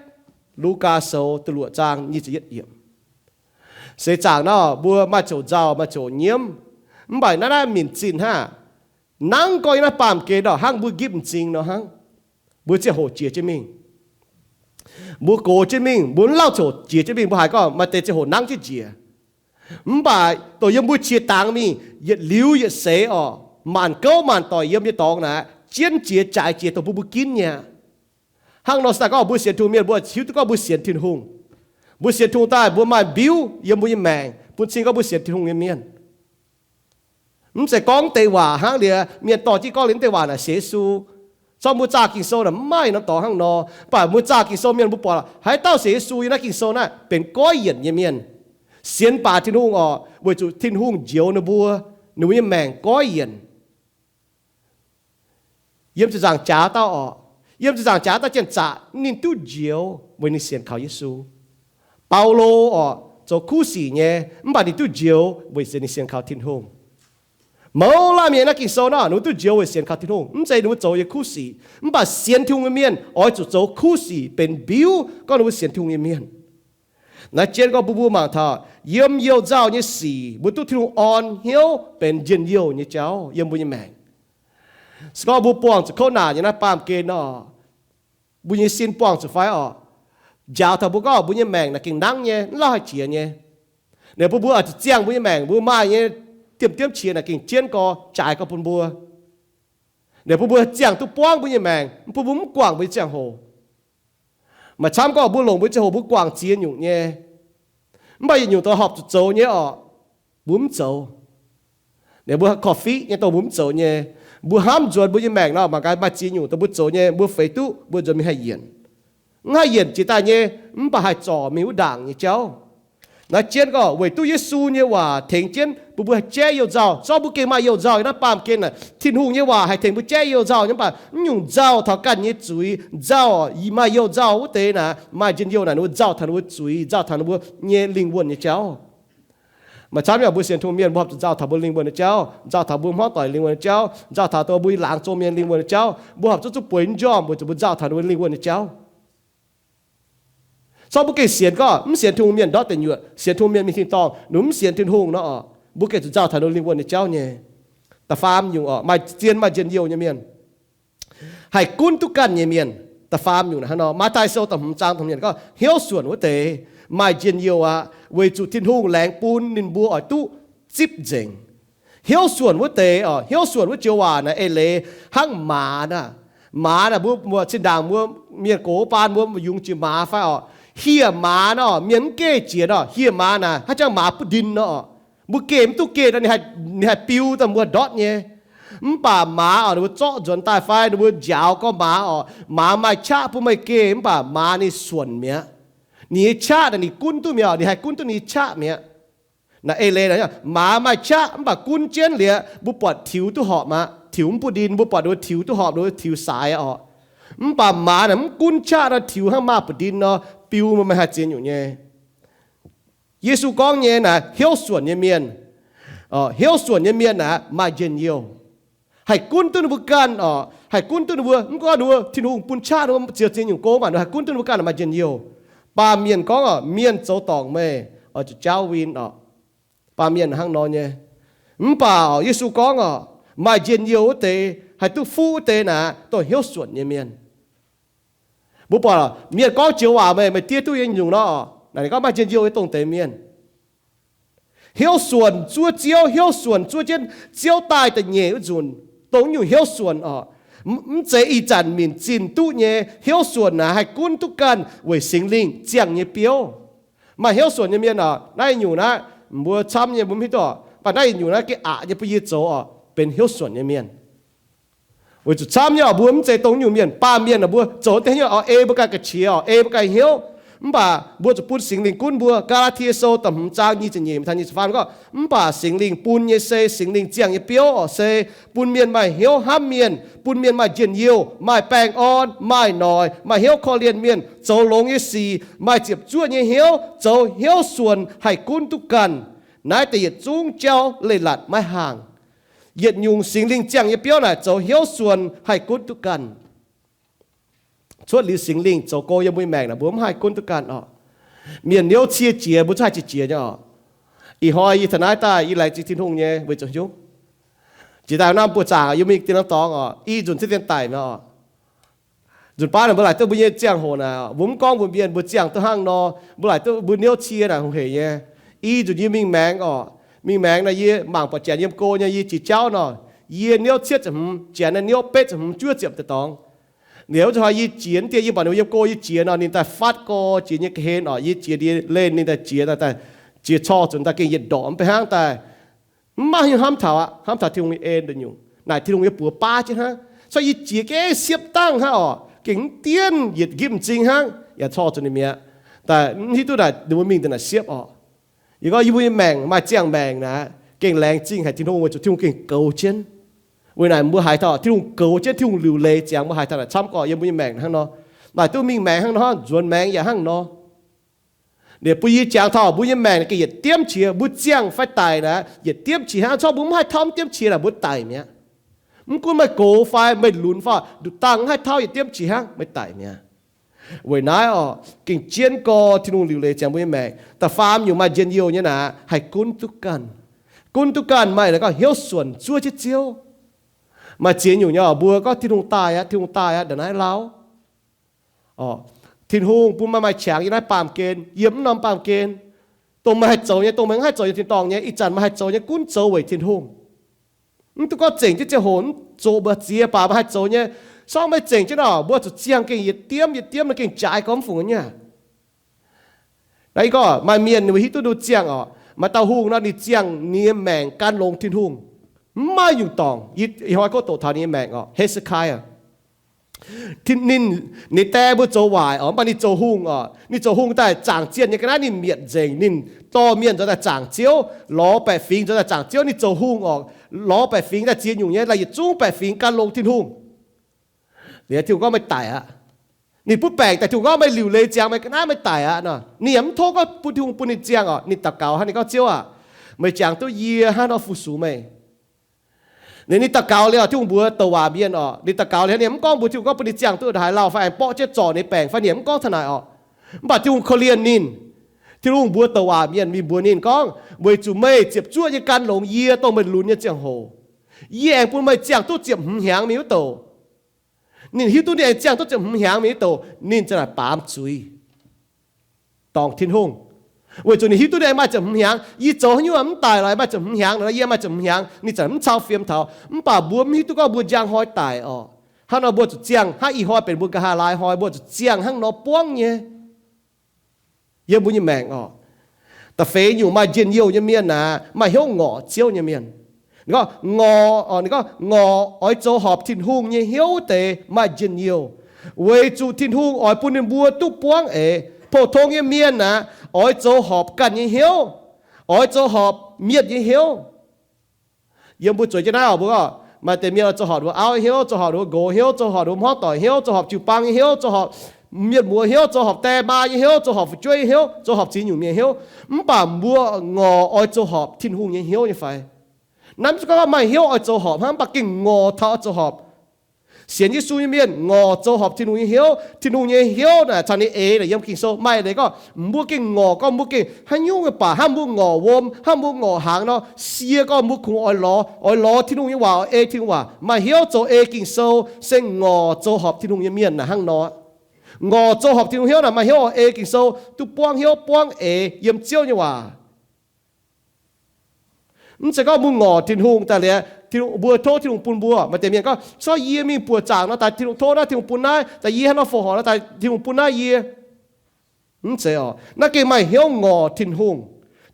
Lugaa Sou da'luoqc zaang nyic ziepc yietv yiemc. Seix zaangc nor mbuo maaih ziouc nzauh, maaih ziouc nyiemv. Mv baac naaiv naaiv minc zinh hnangv. Nangv gorngv yiem naaiv baamh gen nor hnangv mbuo gipv m'zing nor hnangv. Mbuo ziangh hoc jiex jienv mingh. Mbuo gox jienv mingh, mbuo mv lauh coc jiex jienv mingh, mbuo haiz gorngv maaih deix ziangh hoc nangv jienv jiex. Mv baac dongh yiem mbuo qiex dangx mingh, yietc liuz yietc seix orqc, maanc gouv maanc doic yiem nyei dorngx naaic, jienv jiex jaaix jiex dongh mbuo mbuo ginv nyei aqv. Hnangv nor se daaih gorngv mbuo sienx Tin-Hungh mienh, mbuo hiuv duqv gorngv mbuo sienx Tin-Hungh. Mbuo sienx Tin-Hungh daaih mbuo maaih mbiuv yiem mbuo nyei maengc bun cing gorngv mbuo sienx Tin-Hungh nyei mienh. Mv zeiz gorngv deix waac hnangv liuz mienh dorh jienv gorngv liuz mv deix waac naaic sienx Yesu. Zorqv mbuo zaah Ging-Sou naaic mv maaih norm dorngx hnangv nor. Mv baac mbuo zaah Ging-Sou mienh mbuo buatc haaix dauh sienx Yesu yiem naaiv Ging-Sou naaiv benx goiv yienc nyei mienh. Sienx baac Tin-Hungh orqc, weic zuqc Tin-Hungh njoux ninh mbuo, ninh mbuo nyei maengc goiv yienc. Yiem ziepc nzaangc jaax dauh orqc, yiem ziepc nzaangc jaax dauh janx-zaqc ninh duqv njoux weic ninh sienx kaux Yesu. Baulo orqc, zoux kuv sic nyei, mv baac ninh duqv njoux weic zuqc ninh sienx kaux Tin-Hungh. Mouz laanh mienh naaiv Ging-Sou nor ninh mbuo duqv njoux weic sienx kaux Tin-Hungh, mv zeiz ninh mbuo zoux nyei kuv sic. Mv baac sienx Tin-Hungh nyei mienh oix zuqc zoux kuv sic benx mbiuv gorngv ninh mbuo sienx Tin-Hungh nyei mienh. Naaiv jienv gorngv bun mbuo mangc taux yiem youh nzauh nyei sic mbuo duqv Tin-Hungh orn hnyouv benx njien-youh nyei jauv yiem mbuo nyei maengc. Se gorngv mbuo buangh zuqc kouv naanc nyei naaiv baamh gen nor, mbuo nyei sin buangh zuqc fai orqc? Njaaux taux mbuo gorngv mbuo nyei maengc naaic gengh nangv nyei, mv lauh haih jiex nyei. Ninh bun mbuo oix zuqc ziangh mbuo nyei maengc, mbuo maaih nyei diemv-diemv qiex naaic gengh jienv gorx jaaix gorx bun mbuo. Ninh bun mbuo ziangh duqv buangv mbuo nyei maengc, bun mbuo mv guangc mbuo nyei ziangh hoc. Maaih camv gorngv mbuo longc mbuo nyei ziangh hoc mbuo guangc ziex nyungc nyei. Mv baac yietc nyungc dongh horpc zuqc zoux nyei orqc, mbuo mv zoux. Ninh mbuo korv-fiqv nyei dongh mbuo mv zoux nyei. Mbuo hnamv nzuonx mbuo nyei maengc nor, mangc gaax maaih ziex nyungc dongh mbuo zoux nyei, mbuo feix duqv mbuo nzuonx mingh haih yienc. Mv haih yienc jiex daaih nyei, mv baac haih zorc mingh wuov ndaangc nyei jauv. Naaiv jienv gorngv weic duqv Yesu nyei waac tengx jienv Bun mbuo haih jaiv youh nzauh. Zorqv mbuo gengh maaih youh nzauh nyei naaiv baamh gen naaic, Tin-Hungh nyei waac haih tengx mbuo jaiv youh nzauh nyei. Mv baac mv nyungc nzauh taux ganh nyei zuiz. Nzauh, maaih youh nzauh wuov deix naaic, maaih njien-youh naaic, ninh mbuo nzauh taux ninh mbuo zuiz, nzauh taux ninh mbuo nyei lingh wuonh nyei jauv. Maaih camv nyei mbuo sienx Tin-Hungh mienh, mbuo horpc zuqc nzauh taux mbuo lingh wuonh nyei jauv, nzauh taux mbuo hmuangv doic lingh wuonh nyei jauv, nzauh taux dongh mbuo laangz zong mienh lingh wuonh nyei jauv. Mbuo horpc zuqc zuqc bueix njormh weic zuqc mbuo nzauh taux ninh mbuo lingh wuonh nyei jauv. Zorqv mbuo gengh sienx gorngv mv sienx Tin-Hungh mienh ndortv deic nyuoqc, sienx Tin-Hungh mienh mingh tin-dorngh, ninh mbuo mv sienx Tin-Hungh nor, mbuo gengh zuqc nzauh taux ninh mbuo lingh wuonh nyei jauv nyei. Da'faam nyungc oc, maaih zien maaih njien-youh nyei mienh, haih gunv duqv ganh nyei mienh. Da'faam nyungc naaic hnangv nor, Matv^taai Sou da'hmz zaang da'hmz yietc gorngv, hnyouv suonc wuov deix maaih njien-youh aqv, weic zuqc Tin-Hungh laengz bun ninh mbuo oix duqv zipv nzengc. Hnyouv suonc wuov deix oc, hnyouv suonc wuov joux waac naaic eix leiz hnangv maaz naaic. Maaz naaic mbuo, mbuo zinh ndaangc mbuo mienh gox baan mbuo yungz jiex maaz fai oc, hieh maaz nor, mienh mv geh jiex nor, hieh maaz naaic hnangv jangx maaz buv ndin nor. Mbuo geh mv duqv geh nor, ninh haih biu daaih mbuo ndortv nyei. Mv baac maaz oc, ninh mbuo zorqv nzuonx daaih fai ninh mbuo njaaux gorx maaz oc, maaz maaih qaqv bun meih geh, mv baac maaz ninh suonc mi'aqv. Ninh nyei qaqv naaic ninh gunv duqv mi'aqv, ninh haih gunv duqv ninh nyei qaqv mi'aqv. Naaic eix leiz, maaz maaih qaqv mv baac gunv jienv liuz, mbuo buatc tiux duqv horpc aqv. Tiux mv buv ndin, mbuo buatc ninh mbuo tiux duqv horpc, ninh mbuo tiux saaix aqv oc. Mv baac maaz naaic mv gunv qaqv nor, tiux hnangv maaz buv ndin nor, biu meih haih ziex nyungc nyei. Yesu gorngv nyei naaic hnyouv suonc nyei mienh, hnyouv suonc nyei mienh naaic maaih njien-youh, haih gunv duqv ninh mbuo ganh oc, haih gunv duqv ninh mbuo, mv gunv ninh mbuo, Tin-Hungh bun qaqv ninh mbuo ziex nyungc gong, mv baac ninh haih gunv duqv ninh mbuo ganh maaih njien-youh. Baamh mienh gorngv oc, mienh zoux dorngc meih oix zuqc jaauv win oc. Baamh mienh hnangv nor nyei. Mv baac oc, Yesu gorngv oc, maaih njien-youh wuov deix, haih duqv fuqv wuov deix naaic, dongh hnyouv suonc nyei mienh. Mbuo buatc mienh gorngv joux waac meih, meih diev duqv nyei nyungc nor, naaic ninh gorngv maaih njien-youh nyei dongh deix mienh. Hnyouv suonc zuov Ziouv, hnyouv suonc zuov jienv Ziouv daaih da'nyeic wuov nzunc, dongh nyungc hnyouv suonc oc, mv zeiz ih zanc minc zinh duqv nyei. Hnyouv suonc naaic haih gunv duqv ganh weic Singx Lingh ziangh nyei biouv. Maaih hnyouv suonc nyei mienh oc, naaiv nyungc naaiv mbuo camv nyei mbuo mv hiuv duqv, mv baac naaiv nyungc naaiv gengh aqc nyei bun yie zoux oc, benx hnyouv suonc nyei mienh. Weic zuqc camv nyei oc, mbuo mv zeiz dongh nyungc mienh. Baamh mienh oc, mbuo zoux deix hnyouv oc, ei mbuo ganh ga'qiex oc, ei mbuo ganh hnyouv. Mv baac mbuo zuqc bun Singx Lingh gunv mbuo. Gaa^laa^tie Sou da'hmz zaang nyic ziepc nyeic mingh taux nyic ziepc faam gorngv, mv baac Singx Lingh bun nyei se Singx Lingh ziangh nyei biouv oc, se bun mienh maaih hnyouv hnamv mienh, bun mienh maaih njien-youh, maaih baengh orn, maaih noic, maaih hnyouv korv-lienh mienh, zoux longx nyei sic, maaih ziepc zuoqv nyei hnyouv, zoux hnyouv suonc haih gunv duqv ganh. Naaiv deix yietc zungv jauv leiz-latc maiv haangh. Yietc nyungc Singx Lingh ziangh nyei biouv naaic zoux hnyouv suonc haih gunv duqv ganh. Cuotv liuz Singx Lingh zoux gong yiem mbuo nyei maengc naaic, mbuo mv haih gunv duqv ganh oc. Mienh hnyouv cie jiex, mbuo zungv haih jiex jiex nyei oc. Ih hnoi yie taux naaiv daaih yie laengz zingh Tin-Hungh nyei weic zuqc hnyouv. Jiex daaih norm buoz-zaangc yie mingh dien norm dorngx oc, i nzunc ziex dien daic mi'aqv oc. Nzunc baav naaic mbuo laaic duqv mbuo nyei ziangh hoc naaic, mbuo mv gorngv mbuo mienh mbuo ziangh duqv hnangv nor, mbuo laaic duqv mbuo hnyouv cie naaic hungh heic nyei. I nzunc yie mingh maengx oc, mingh maengx naaic yie mangc buatc janx yiem go nyei, yie jiex jauv nor, yie hnyouv cietv ziepc hmz, janx naaiv hnyouv betv ziepc hmz, juov ziepc deix dorngx. Liuz wuov zanc hnoi yie jiex wuov deix, yie mbuox ninh mbuo yiem go yie jiex nor, ninh daaih fatv gorx jiex nyei ga'hlen oc, yie jiex ndie-lenh ninh daaih jiex, daaih jiex corc zuqc daaih gengh yietc ndorqc mv bei hnangv daaih. Mv maaih haaix nyungc hnamv taux aqv, hnamv taux Tin-Hungh nyei en nduqc nyungc. Naaic Tin-Hungh nyei buoz baav jienv hnangv. Corc yie jiex gengh siepv dangh hnangv oc, gengh mv dienv yietc nqipv m'zing hnangv, yaac corc zuqc ninh mi'aqv. Daaih mv hiuv duqv naaic ninh mbuo mingh daaih naaic siepv oc. Yie gorngv yie mbuo nyei maengc maaih ziangh maengc naaic, gengh laengz zingh haic Tin-Hungh weic zuqc Tin-Hungh gengh goux jienv. Weic naaic mbuo haiz taux Tin-Hungh goux jienv, Tin-Hungh liuc leiz ziangx mbuo haiz taux naaic camv gorqv yiem mbuo nyei maengc hnangv nor. Maaih duqv mingh maengx hnangv nor, nzuonx maengx yaac hnangv nor. Ninh bun yie jangx taux mbuo nyei maengc gengh yietc diemv qiex, mbuo ziangh fai daic naaic, yietc diemv qiex hnangv. Corc mbuo mv haih tauv mv diemv qiex naaic, mbuo daic mi'aqv. Mv gunv meih gox fai meih lunx fai nduqc dangh mv haih tauv yietc diemv qiex hnangv, meih daic mi'aqv. Weic naaiv oc, gengh jienv gorx Tin-Hungh liuc leiz ziangx mbuo nyei maengc. Da'faam nyungc maaih njien-youh nyei naaic, haih gunv duqv ganh. Gunv duqv ganh maaih gorngv hnyouv suonc zuov jienv Ziouv. Maaih ziex nyungc nyei oc, mbuo gorngv Tin-Hungh daaih aqv, Tin-Hungh daaih aqv, ndongc naaiv lauh. Tin-Hungh bun meih maaih qangx yiem naaiv baamh gen, yiem mv norm baamh gen. Dongh meih haih zoux nyei, dongh meih mv haih zoux nyei tin-dorngh nyei, ih zanc meih haih zoux nyei gunv zoux weic Tin-Hungh. Mv duqv gorngv zengc jienv ziangh hoc mv zoqc mbu'ziex baac meih haih zoux nyei. Sorng meih zengc jienv oc, mbuo zuqc ziangh gengh yietc diemv yietc diemv nor gengh jaaix gormx fungx nyei. Naaiv gorngv maaih mienh ninh mbuo hiuv duqv ninh ziangh oc, maaih dauh hungh nor ninh ziangh ninh nyei maengc gan longx Tin-Hungh. Mv maaih nyungc dorngc. Ih hnoi gorngv doqc taux ninh nyei maengc oc, He^se^kai-aa. Ninh, ninh die mbuo zoux waaic oc, mv baac ninh zoux hungh oc. Ninh zoux hungh daaih zaangc zienh nyei ga'naaiv ninh mietc nzengc. Ninh dorh mienh nzuonx daaih zaangc Ziouv, lorz baeqc fingx nzuonx daaih zaangc Ziouv. Ninh zoux hungh oc, lorz baeqc fingx daaih ziex nyungc nyei, laaix yietc zungv baeqc fingx gan longx Tin-Hungh. Liuz Tin-Hungh gorngv, meih daic aqv. Ninh butv baengc daaih, Tin-Hungh gorngv, meih liuc leiz ziangx meih ga'naaiv, meih daic aqv nor. Ninh yaac mv tov gorngv bun Tin-Hungh bun ninh ziangh oc. Ninh daux gaux hnangv, ninh gorngv, Ziouv aac, meih jangx duqv yie hnangv haaix nor fu-sux meih. Ninh, ninh daux gaux liuz, Tin-Hungh mbuox douc waac mienh oc, ninh daux gaux liuz ninh mv gorngv mbuox Tin-Hungh gorngv bun ninh ziangh duqv haaix lauh fai aengx borqv jienv zorc ninh baengc fai ninh mv gorngv taux naaic oc. Mv baac Tin-Hungh korv-lienh ninh. Tin-Hungh mbuox douc waac mienh, mingh mbuox ninh gorngv, weic zuqc meih ziepc zuoqv nyei gan longx yie dongh meih lunx nyei ziangh hoc, yie aengx bun meih ziangh duqv ziepc hmz hnyangx mingh wuov douc. Ninh hiuv duqv ninh aengx ziangh duqv ziepc hmz hnyangx mingh wuov douc, ninh za'naaic baamz zuiz dorngc Tin-Hungh. Weic zuqc ninh hiuv duqv ninh aengx maaih ziepc hmz hnyangx. Yie zoux haaix nyungc mv daic lorqc, maaih ziepc hmz hnyangx nor, yie maaih ziepc hmz hnyangx, ninh za'naaic mv cau fiem taux. Mv baac mbuo mv hiuv duqv gorngv mbuo njang hnoi daic oc. Hnangv nor mbuo zuqc ziangh hnangv ih hnoi benx mbuo nqa'haav laai hnoi, mbuo zuqc ziangh hnangv nor buangv nyei. Yiem mbuo nyei maengc oc, da'feix nyungc maaih njien-youh nyei mienh aeqv, maaih hnyouv ngorc Ziouv nyei mienh. Ninh gorngv, ngorc, ninh gorngv, ngorc oix zoux horpc Tin-Hungh nyei hnyouv wuov deix maaih njien-youh, weic zuqc Tin-Hungh oix bun ninh mbuo duqv buangv eix. Pou-tong nyei mienh aeqv, oix zoux horpc ganh nyei hnyouv, oix zoux horpc mietc nyei hnyouv. Yiem mbuo zueiz jienv naaiv oc, mbuo gorngv maaih deix mienh oix zoux horpc ninh mbuo auv nyei hnyouv, zoux horpc ninh mbuo nqox hnyouv, zoux horpc ninh mbuo hmuangv doic hnyouv, zoux horpc jiu-baang nyei hnyouv, zoux horpc mienh muoz hnyouv, zoux horpc die maa nyei hnyouv, zoux horpc fu'jueiv nyei hnyouv, zoux horpc ziex nyungc mienh hnyouv. Mv baac mbuo ngorc oix zoux horpc Tin-Hungh nyei hnyouv nyei fai? Naaiv mv zeiz gorngv maaih hnyouv oix zoux horpc hnangv, mv baac gengh ngorc taux oix zoux horpc. Sienx Yesu nyei mienh ngorc zoux horpc Tin-Hungh nyei hnyouv. Tin-Hungh nyei hnyouv naaic caux ninh eix naaic yiem Ging-Sou maaih leiz gorngv, mbuo gengh ngorc gorngv mbuo gengh haaix nyungc nyei baac hnangv mbuo ngorc wuom, hnangv mbuo ngorc hnaangx nor, sie gorngv mbuo kungx oix lorz, oix lorz Tin-Hungh nyei waac, oix ei Tin-Hungh waac. Maaih hnyouv zoux ei Ging-Sou se ngorc zoux horpc Tin-Hungh nyei mienh naaic hnangv nor. Ngorc zoux horpc Tin-Hungh hnyouv naaic maaih hnyouv oix ei Ging-Sou duqv buangv hnyouv buangv eix yiem Ziouv nyei waac. Mv zeiz gorngv mbuo ngorc Tin-Hungh daaih liuz, Tin-Hungh, mbuo tov Tin-Hungh bun mbuo. Maaih deix mienh gorngv, se gorngv yie mingh buoqc zaangc nor daaih Tin-Hungh tov naaiv, Tin-Hungh bun naaiv, da'yie hnangv nor fongc horc nor daaih Tin-Hungh bun naaiv yie. Mv zeiz oc. Naaiv gengh maaih hnyouv ngorc Tin-Hungh,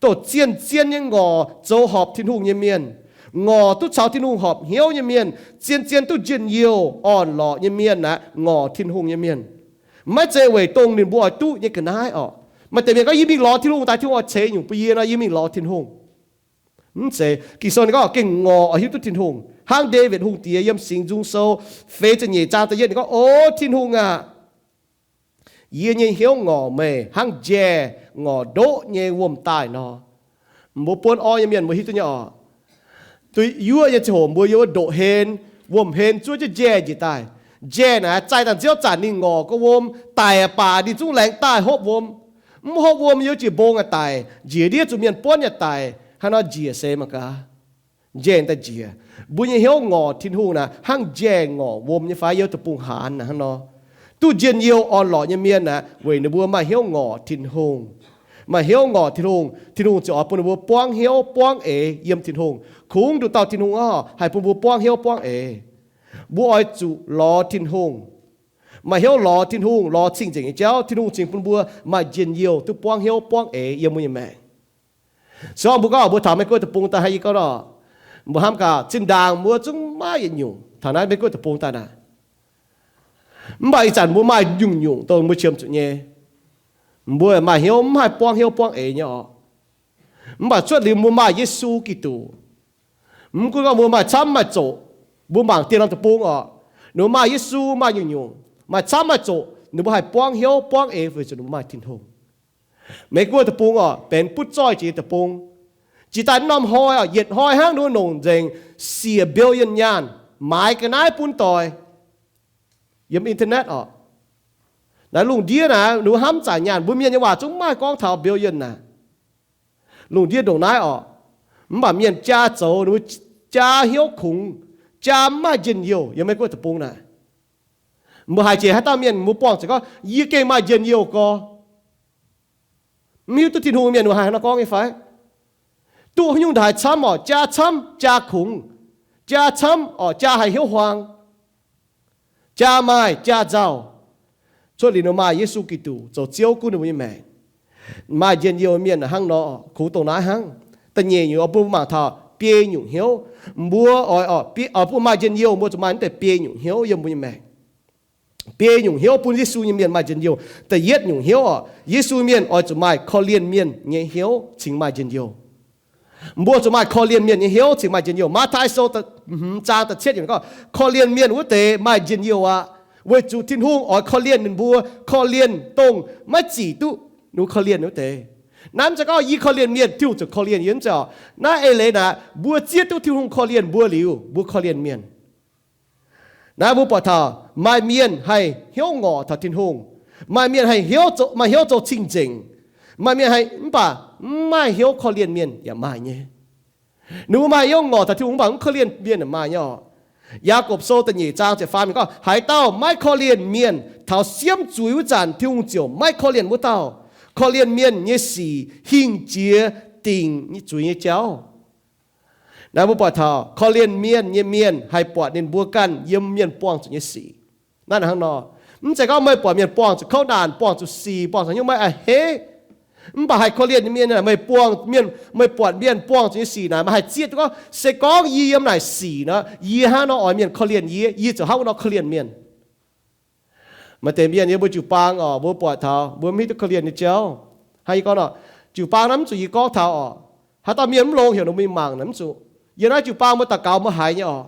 dongh zien-zien nyei ngorc zoux horpc Tin-Hungh nyei mienh, ngorc duqv caux Tin-Hungh horpc hnyouv nyei mienh, zien-zien duqv njien-youh orn-lorqc nyei mienh aeqv, ngorc Tin-Hungh nyei mienh. Maiv zeiz weic dongh ninh mbuo oix duqv nyei ga'naaiv oc. Maaih deix mienh gorngv, yie mingh lorz Tin-Hungh daaih Tin-Hungh oix ceix nyungc bun yie nor, yie mingh lorz Tin-Hungh. Mv zeiz. Ging-Sou ninh gorngv gengh ngorc oix hiuv duqv Tin-Hungh. Hnangv Ndaawitv Hungh Diex yiem Singx Nzung Sou feix ziepc nyeic zaang da'yietv ninh gorngv, O Tin-Hungh aah! Yie nyei hnyouv ngorc meih hnangv njaeh ngorc ndoqv nyei wuom-daaih nor. Mbuo buonv orv nyei mienh mbuo hiuv duqv nyei oc. Duqv yuoqv nyei ziangh hoc mbuo yiem wuov ndoqv-hlen, wuom-hlen zuov jienv njaeh njiec daaih. Njaeh naaic zaih daaih nziouv zanc ninh ngorc gorx wuom, daic baac ninh zungv laengz daaih hopv wuom. Mv hopv wuom yiem jiex mbong yaac daic, njiec ndiev zuqc mienh buonv yaac daic, hnangv nor njiec seix mangc gaax. Njaeh daaih njiec. Mbuo nyei hnyouv ngorc Tin-Hungh naaic hnangv njaeh ngorc wuom nyei fai? Yiem deic-bung-haanz naaic hnangv nor. Duqv njien-youh orn-lorqc nyei mienh aeqv, weic ninh mbuo maaih hnyouv ngorc Tin-Hungh. Maaih hnyouv ngorc Tin-Hungh, Tin-Hungh ziouc oix bun ninh mbuo buangv hnyouv buangv eix yiem Tin-Hungh. Kungx nduqc dauh Tin-Hungh orqc haih bun mbuo buangv hnyouv buangv eix. Mbuo oix zuqc lorz Tin-Hungh. Maaih hnyouv lorz Tin-Hungh, lorz cing-nzengc nyei jauv, Tin-Hungh cingx bun mbuo maaih njien-youh duqv buangv hnyouv buangv eix yiem mbuo nyei maengc. Se gorngv mbuo gorngv mbuo taux Mei-Guoqv deic-bung daaih, hnangv yie gorngv nor, mbuo hnamv gaax, zinh ndaangc mbuo zungv maaih yietc nyungc taux naaiv Mei-Guoqv deic-bung daaih naaic. Mv baac ih zanc mbuo maaih nyungc-nyungc dongh mbuo qiemx zuqc nyei. Mbuo maaih hnyouv mv haih buangv hnyouv buangv eix nyei orqc. Mv baac cuotv liuz mbuo maaih Yesu Giduc, mv gunv gorngv mbuo maaih camv maaih zoqc, mbuo mangc dieh norm deic-bung orqc, ninh mbuo maaih Yesu, maaih nyungc-nyungc, maaih camv maaih zoqc, ninh mbuo haih buangv hnyouv buangv eix weic zuqc ninh mbuo maaih Tin-Hungh. Mei-Guoqv deic-bung orqc benx butv zoih jiex nyei deic-bung. Jiex daaih norm hnoi orqc, yietc hnoi hnangv ninh mbuo longc nzengc siec billion nyaanh maaiz ga'naaiv bun doic yiem internet orqc. Naaiv lungh ndiev naaiv ninh mbuo hnamv zanc nyaanh, mbuo mienh nyei waac zungv maiv gorngv taux billion naaic. Lungh ndiev ndongc naaiv orqc, mv baac mienh jaa zoux, ninh mbuo jaa hnyouv kungx, jaa mv maaih njien-youh yiem Mei-Guoqv deic-bung naaic. Mbuo haiz jiex haaix dauh mienh mbuo buangh ziouc gorngv, yie gengh maaih njien-youh gorx. Mv hiuv duqv Tin-Hungh mienh mbuo haih hnangv nor gorngv nyei fai? Duqv haaix nyungc ndaaih camv orqc, jaa camv jaa kungx, jaa camv orqc, jaa haih hnyouv huaang, jaa maaih jaa nzauh. Cuotv liuz ninh maaih Yesu Giduc zoux Ziouv gunv ninh mbuo nyei maengc, maaih njien-youh mienh hnangv nor, kungx dongh naaiv hnangv. Da'nyeic nyungc oix bun mbuo mangc taux biei nyungc hnyouv. Mbuo oix, oix bun maaih njien-youh, mbuo zuqc maaih naaiv deix biei nyungc hnyouv yiem mbuo nyei maengc. Biei nyungc hnyouv bun Yesu nyei mienh maaih njien-youh. Da'yietv nyungc hnyouv oc, Yesu mienh oix zuqc maaih korv-lienh mienh nyei hnyouv cingx maaih njien-youh. Mbuo zuqc maaih korv-lienh mienh nyei hnyouv cingx maaih njien-youh. Matv^tai Sou hmz zaang da'cietv yiemc gorngv, korv-lienh mienh wuov deix maaih njien-youh aqv, weic zuqc Tin-Hungh oix korv-lienh ninh mbuo, korv-lienh dongh maiv zic duqv ninh mbuo korv-lienh wuov deix. Naaiv mv zeiz gorngv yie korv-lienh mienh, Tin-Hungh ziouc korv-lienh yie, mv zeiz oc. Naaiv eix leiz naaic, mbuo zieqv duqv Tin-Hungh korv-lienh mbuo liuz, mbuo korv-lienh mienh. Naaiv mbuo buatc taux maaih mienh haih hnyouv ngorc taux Tin-Hungh, maaih mienh haih hnyouv zoux, maaih hnyouv zoux cing-nzengc, maaih mienh haih, mv baac mv maaih hnyouv korv-lienh mienh yaac maaih nyei. Ninh mbuo maaih hnyouv ngorc taux Tin-Hungh, mv baac mv korv-lienh mienh yaac maaih nyei oc. Yaagorpc Sou da'nyeic zaang ziepc faam gorngv, haaix dauh maiv korv-lienh mienh, taux siemv zuiz wuov zanc Tin-Hungh ziouc maiv korv-lienh wuov dauh. Korv-lienh mienh nyei sic hingh jiex dingc zuiz nyei jauv. Naaiv mbuo buatc taux korv-lienh mienh nyei mienh haih buatc ninh mbuo ganh yiem mienh buangh zuqc nyei sic. Naaiv hnangv nor, mv zeiz gorngv meih buatc mienh buangh zuqc kouv naanc, buangh zuqc sic, buangh zuqc haaix nyungc maiv a'hneiv, mv baac haih korv-lienh nyei mienh, meih buangh mienh, meih buatc mienh buangh zuqc nyei sic naaic, meih haih zieqv duqv gorngv se gorngv yie yiem naaic sic nor, yie hnangv nor oix mienh korv-lienh yie, yie ziouc hnangv wuov nor korv-lienh mienh. Maaih deix mienh yiem mbuo jiu-baang oc, mbuo buatc taux mbuo mv hiuv duqv korv-lienh nyei jauv. Hnangv yie gorngv nor, jiu-baang naaiv mv zuqc yie gorngv taux oc. Haaix dauh mienh mv longx heuc ninh mbuo mingh mangc naaic mv zuqc. Yiem naaiv jiu-baang mbuo daux gaux mbuo haiz nyei oc,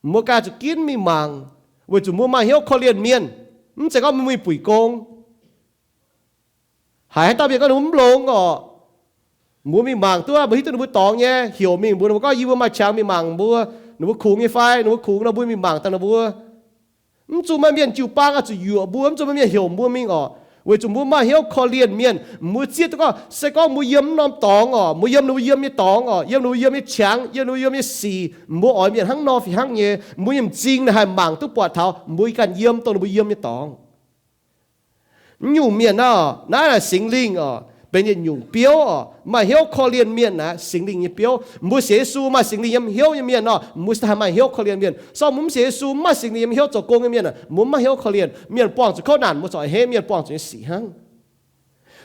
mbuo ganh zuqc ginv mingh mangc, weic zuqc mbuo maaih hnyouv korv-lienh mienh. Mv zeiz gorngv mbuo mingh buic gong. Haiz haaix dauh mienh gorngv ninh mbuo mv longx oc, mbuo mingh mangc duqv, mbuo hiuv duqv ninh mbuo dorngx nyei, heuc mingh mbuox ninh mbuo gorngv, yie mbuo maaih qangx mingh mangc mbuo, ninh mbuo kungx nyei fai, ninh mbuo kungx nor mbuo mingh mangc daaih ninh mbuo. Mv zuqc maaih mienh jiu-baang oix zuqc yuoqc mbuo, mv zuqc maaih mienh heuc mbuo mingh oc, weic zuqc mbuo maaih hnyouv korv-lienh mienh. Mbuo zieqv duqv gorngv se gorngv mbuo yiem mv norm dorngx oc, mbuo yiem ninh mbuo yiem nyei dorngx oc, yiem ninh mbuo yiem nyei qangx, yiem ninh mbuo yiem nyei sic, mbuo oix mienh hnangv nor fih hnangv nyei, mbuo nyei m'zing naaiv haih mangc duqv buatc taux mbuo ganh yiem dongh ninh mbuo yiem nyei dorngx. Mv nyungc mienh naaiv, naaiv naaic Singx Lingh oc, benx yietc nyungc biouv oc. Maaih hnyouv korv-lienh mienh naaiv Singx Lingh nyei biouv. Mbuo sienx Yesu maaih Singx Lingh yiem hnyouv nyei mienh nor, mbuo se haih maaih hnyouv korv-lienh mienh. Se gorngv mbuo mv sienx Yesu, mv maaih Singx Lingh yiem hnyouv zoux gong nyei mienh, mbuo mv maaih hnyouv korv-lienh. Mienh buangh zuqc kouv naanc mbuo corc a'hneiv, mienh buangh zuqc nyei sic hnangv.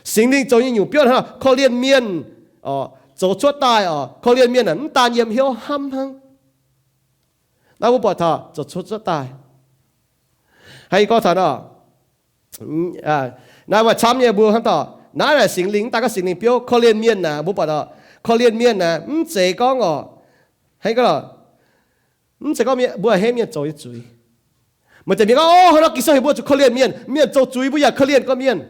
Singx Lingh zoux nyei nyungc biouv hnangv, korv-lienh mienh oc, zoux cuotv daaih oc, korv-lienh mienh naaic mv daan yiem hnyouv hnamv hnangv. Naaiv mbuo buatc taux zoux cuotv, cuotv daaih. Hnangv yie gorngv taux nor, naaiv maaih camv nyei mbuo hnamv dorh, naaiv naaic Singx Lingh, mv daan gorngv Singx Lingh biouv korv-lienh mienh naaic, mbuo buatc taux korv-lienh mienh naaic mv zeiz gorngv oc, hnangv gorngv, mv zeiz gorngv mbuo a'hneiv mienh zoux nyei zuiz. Maaih deix mienh gorngv, o, hnangv nor Ging-Sou heuc mbuo zuqc korv-lienh mienh, mienh zoux zuiz mbuo yaac korv-lienh gorqv mienh.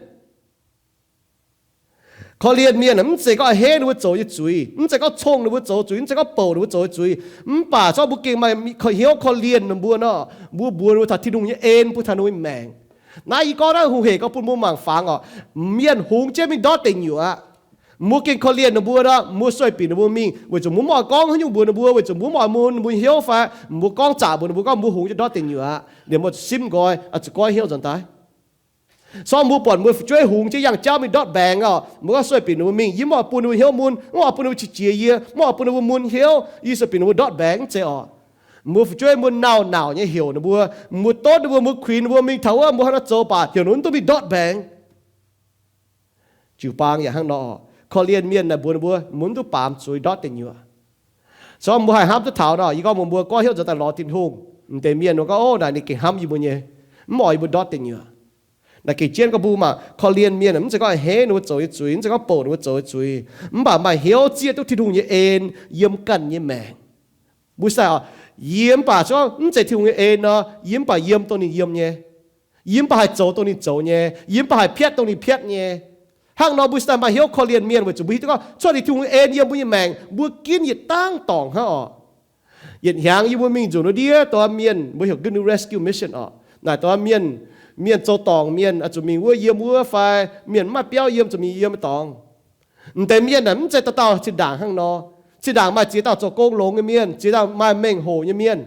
Korv-lienh mienh mv zeiz gorngv a'hneiv ninh mbuo zoux nyei zuiz, mv zeiz gorngv cong ninh mbuo zoux zuiz, mv zeiz gorngv bouc ninh mbuo zoux nyei zuiz. Mv baac se gorngv mbuo gengh maaih hnyouv korv-lienh ninh mbuo nor, mbuo mbuox ninh mbuo taux Tin-Hungh nyei en bun taux ninh mbuo nyei maengc. Naaiv yie gorngv naaiv hungh hec gorngv bun mbuo mangc fangx oc. Mienh hungx jienv mingh ndortv deic nyuoqc aqv. Mbuo gengh korv-lienh ninh mbuo nor, mbuo sueih binc ninh mbuo mingh, weic zuqc mbuo mv oix gorngv haaix nyungc mbuox ninh mbuo, weic zuqc mbuo mv oix mun ninh mbuo nyei hnyouv fai mbuo gorngv zaqc mbuox ninh mbuo gorngv mbuo hungx jienv ndortv deic nyuoqc aqv. Liemh mbuo zuqc simv nqoi, zuqc goiv hnyouv nzuonx daaih. Se gorngv mbuo buatc mbuo fu'jueiv hungx jienv yangh jauv mingh ndortv mbaengx oc, mbuo gorngv sueih binc ninh mbuo mingh, yie mv oix bun ninh mbuo hnyouv mun, mv oix bun ninh mbuo qiex jiez yie, mv oix bun ninh mbuo mun hnyouv, yie sueih binc ninh mbuo ndortv mbaengx, mv zeiz oc. Mbuo fu'jueiv mbuo nauc-nauc nyei heuc ninh mbuo, mbuo donv ninh mbuo, mbuo kuinx ninh mbuo mingh taux wuov mbuo hnangv naaiv zoux baac heuc ninh mbuo mv duqv mingh ndortv mbaengx. Jiu-baang yaac hnangv nor, korv-lienh mienh naaic mbuox ninh mbuo, mbuo mv duqv baamz zuiz ndortv deic nyuoqc. Se gorngv mbuo haih hnamv duqv taux nor, yie gorngv mbuox mbuo goiv hnyouv nzuonx daaih lorz Tin-Hungh, m'deix mienh mbuo gorngv, o, naaic ninh gengh hnamv yie mbuo nyei, mv oix yie mbuo ndortv deic nyuoqc. Naaic gengh jienv gorngv mbuo mangc korv-lienh mienh mv zeiz gorngv a'hneiv ninh mbuo zoux nyei zuiz, mv zeiz gorngv bouc ninh mbuo zoux nyei zuiz, mv baac maaih hnyouv zieqv duqv Tin-Hungh nyei en yiem ganh nyei maengc. Mbuo sai oc, yie mv baac se gorngv mv zeiz Tin-Hungh nyei en nor, yie mv baac yiem dongh ninh yiem nyei. Yie mv baac haih zoux dongh ninh zoux nyei. Yie mv baac haih piatv dongh ninh piatv nyei. Hnangv nor mbuo sai maaih hnyouv korv-lienh mienh weic zuqc mbuo hiuv duqv gorngv cuotv Tin-Hungh nyei en yiem mbuo nyei maengc, mbuo ginv yietc dangv dorngc hnangv oc. Yietc hnyangx yie mbuo mingh nzunc wuov ndiev dongh mienh mbuo heuc Goodwill Rescue Mission oc. Naaic dongh mienh, mienh zoux dorngc mienh oix zuqc mingh wuov yiem wuov fai mienh mv maaih biauv yiem zuqc mingh yiem nyei dorngx. M'deix mienh naaic mv zeiz dauh dauh zinh ndaangc hnangv nor. Zinh ndaangc maaih ziex dauh zoux gong longx nyei mienh, ziex dauh maaih mengh hoc nyei mienh.